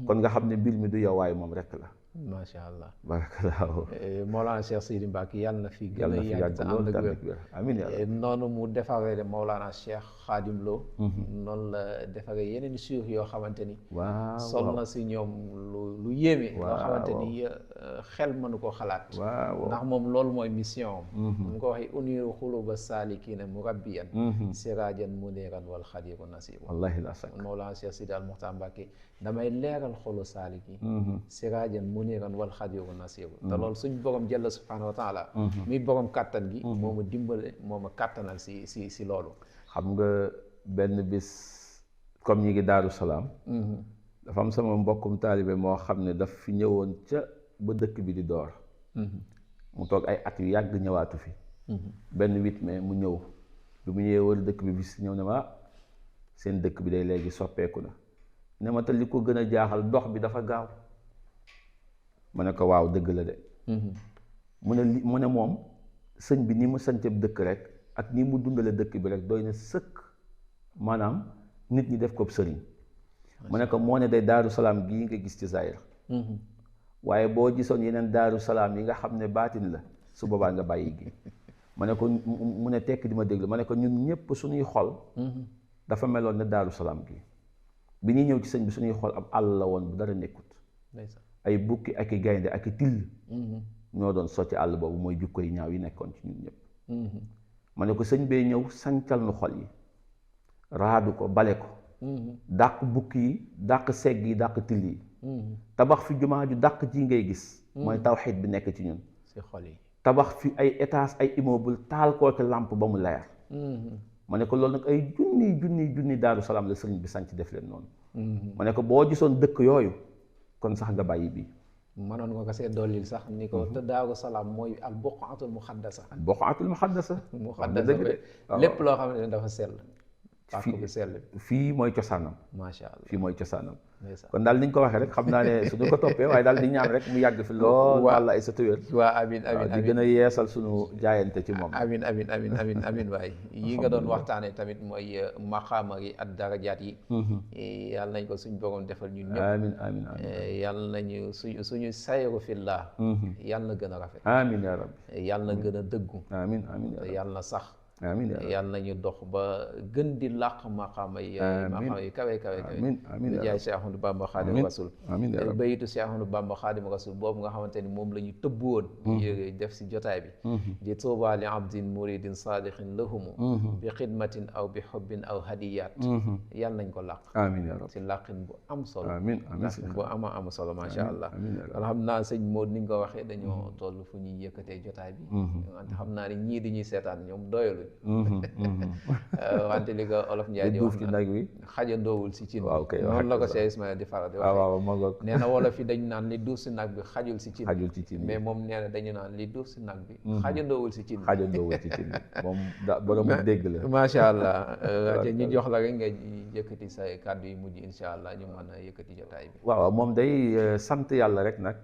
kon nga xam ne mbir mi du yow waaye moom rekk la macha allah barakallahu Mawlana Cheikh Sidi Mbacke yàlla na fi gën a yàgg te ànd ak wér amiin yàlla noonu mu defaree Mawlana Cheikh Khadim Lo noonu la defaree yeneen suuf yoo xamante ni waaw sol na si ñoom lu yéeme loo xamante ni xel mënu ko xalaat ndax moom loolu mooy mission am mu ko waxee uniru xuluba salikina murabbiyan sirajan muniran wal xadiru nasibu wallahi la sak Mawlana Cheikh Sidi Al Muxtaar Mbacke damay leeral xolu saalik yi sirajan muniran wal xadiru nasibu te loolu suñ borom jalla subhanahu wa taala muy borom kàttan gi moo ma dimbale moo ma kàttanal si loolu xam nga benn bis comme ñi ngi Daaru Salaam dafa am sama mbokkum taalibe moo xam ne daf fi ñëwoon ca ba dëkk bi di door mu toog ay at yu yàgg ñëwaatu fi benn 8 mai mu ñëw bi mu ñëwee wër dëkk bi bis ñëw ne ma seen dëkk bi day léegi soppeeku na ne ma te li ko gën a jaaxal dox bi dafa gaaw ma ne ko waaw dëgg la de mu ne moom sëñ bi ni mu sañceb dëkk rek ak ni mu dundale dëkk bi rek doy na sëkk maanaam nit ñi def ko sëriñ. mu ne ko moo ne day Daaru Salaam gii nga gis ci Zaïr. waaye boo gisoon yeneen Daaru Salaam yi nga xam ne baatin la su boobaa nga bàyyi gi. ma ne ko mu ne tekk di ma déglu ma ne ko ñun ñëpp suñuy xol. dafa meloon ne Daaru Salaam gi bi ñuy ñëw ci sëñ bi suñuy xol ab àll la woon bu dara nekkut. ay bukki ak i gaynde ak i till. ñoo doon sotti àll boobu mooy jukko yi ñaaw yi nekkoon ci ñun ñëpp. ma ne ko sëñ bee ñëw sancal nu xol yi raadu ko bale ko. dàq bukki yi dàq segg yi dàq till yi. tabax fi jumaa ju dàq ji ngay gis. mooy tawxiid bi nekk ci ñun. ci xol yi tabax fi ay étage ay immeuble taal koo ci làmp ba mu leer. ma ne ko loolu nag ay junni Daaru Salaam la sëriñ bi sanc def leen noonu. ma ne ko boo gisoon dëkk yooyu kon sax nga bàyyi bii. mënoon nga ko see dollil sax ni ko te Daaru Salaam mooy al buqaatul muqaddasa. al buqaatul muqaddasa. muqaddasa lépp loo xam ne dafa sell. fii mooy cosaanam. macha allah fii mooy cosaanam. kon daal ni ñu ko waxee rek xam naa ne suñu ko toppee waaye daal di ñaan rek mu yàgg fi lool. walla ay sa tëwér. waa amin amin di gën a yeesal suñu jaayante ci moom. amin waay yi nga doon waxtaanee tamit mooy maqaama yi ak darajaat yi. yàlla nañ ko suñ borom defal ñun ñëpp. amiin yàlla nañu suñu sayru fillah. yàlla na gën a rafet. amiin yaa rabbi. yàlla na gën a dëggu. amiin yàlla na sax. amiin yàlla nañu dox ba gën di làq maqaama yi kawe amiin jaay Cheikh Ahmadou Bamba Xaadimu Rasuul bayitu Cheikh Ahmadou Bamba Xaadimu Rasuul boobu nga xamante ni moom la ñu tëbb woon def si jotaay bi di tuuba li abdin muridin saadixin lahumu bi xidmatin aw bi xubbin aw hadiyaat yàlla nañ ko làq amiin yaa rabbi si làqin bu am solo làqin bu am solo macha allah kon xam naa sëñ Maodo ni nga ko waxee dañoo toll fu ñuy yëkkatee jotaay bi wante xam naa ni ñii di ñuy seetaan ñoom doyaluñ wante li ko olof Njaay di wax ci nag wi xajandoowul si cin waaw kay noonu la ko Cheikh Ismaïla di faral di wax nee na wolof yi dañu naan li duuf si nag bi xajul si cin mais moom nee na dañu naan li duuf si nag bi xajandoowul si cin moom borom dégg la macha allah ñu jox la rek nga yëkkati sa kàddu yi mujj insha allah ñu mën a yëkkati jotaay bi waaw moom day sant yàlla rek nag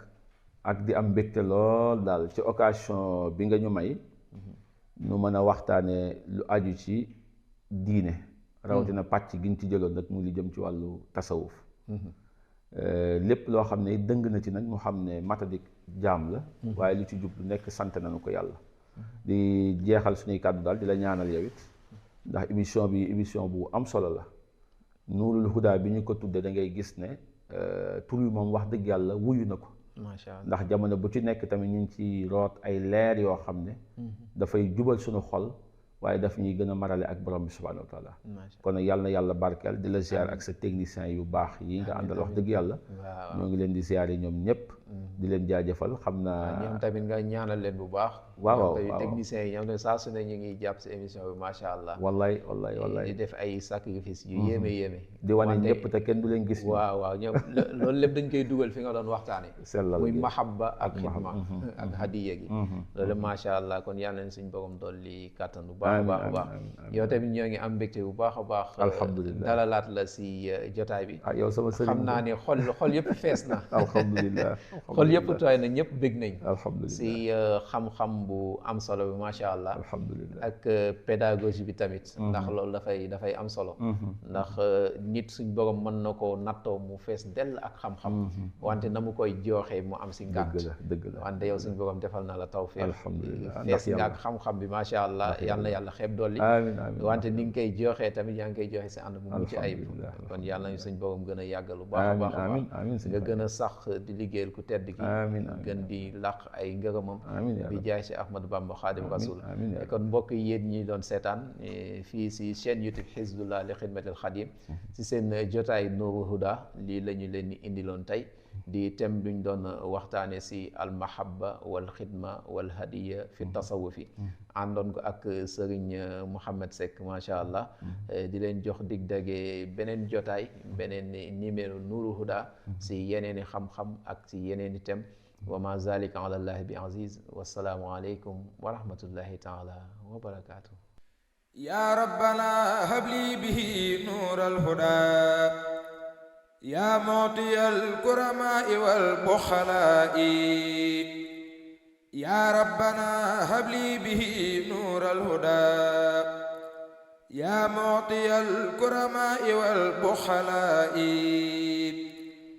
ak di am mbégte lool daal ci occasion bi nga ñu may nu mën a waxtaane lu aju ci diine rawatina pàcc gi ñu ci jëloon nag mu li jëm ci wàllu tasawuf lépp loo xam ne dëng na ci nag mu xam ne matadik jaam la waaye lu ci jublu nekk sant nañu ko yàlla di jeexal suñuy kàddu daal di la ñaanal yow it ndax émission bi émission bu am solo la Nuurul Huda bi ñu ko tuddee da ngay gis ne tur yi moom wax dëgg yàlla wuyu na ko macha allah ndax jamono bu ci nekk tamit ñu ngi ci root ay leer yoo xam ne dafay jubal suñu xol waaye daf ñuy gën a marale ak borom bi subhanahu wa taala kon nag yàlla na yàlla barkeel di la ziar ak sa technicien yu baax yi nga àndal wax dëgg yàlla ñoo ngi leen di ziar yi ñoom ñëpp di leen jaajëfal xam naa ñoom tamit nga ñaanal leen bu baax waaw techniciens yi ñoom ne saa su ne ñu ngi jàpp si émission bi macha allah wallaay di def ay sacrifice yu yéeme di wane ñëpp te kenn du leen gis waaw ñoom loolu lépp dañ koy dugal fi nga doon waxtaane sellal muy mahabba ak xidma ak hadiya gi loolu macha allah kon yàlla nañ suñ borom dolli kàttan bu baax a baax yow tamit ñoo ngi am mbégte bu baax a baax alhamdulilah dalalaat la si jotaay bi yow sama sëriñ xam naa ne xol yëpp fees na alhamdulilah xol yëpp tooy na ñëpp bég nañ alhamdulilah si xam-xam bu am solo bi macha allah alhamdulilah ak pédagogie bi tamit ndax loolu dafay am solo ndax nit suñ borom mën na ko nattoo mu fees dell ak xam-xam wante na mu koy jooxee mu am si ngànt dëgg la wante yow suñ borom defal na la tawfeex alhamdulilah fees nga ak xam-xam bi macha allah yal na yàlla xeeb dolli wante ni nga koy jooxee tamit yaa ngi koy joxe si ànd bu mucc ayib kon yàlla nañu suñ borom gën a yàggal bu baax a baax a baax nga gën a sax di liggéeyal ku tedd ki gën di làq ay ngërëmam bi jaay si Ahmadou Bamba Xaadim Rasul kon mbokk yi yéen ñi doon seetaan fii si chaîne YouTube Hizbullah li xidmatil Xadim si seen jotaay Nuurul Huda lii la ñu leen di indiloon tey di thème duñ doon waxtaane si almahabba wal xidma wal hadiya fi tasawufi àndoon ko ak Serigne Mouhamed Seck macha allah di leen jox dig dage beneen jotaay beneen numéro Nuurul Huda si yeneeni xam-xam ak si yeneeni thème wa ma zalika ala llahi bi aziz wassalaamu aleykum wa rahmatullahi taala wa barakatuh ya rabbana habli bihi nuural huda ya mu'tiyal kuramaa'i wal bukhalaa'i يا ربنا هب لي به نور الهدى يا معطي الكرماء والبخلاء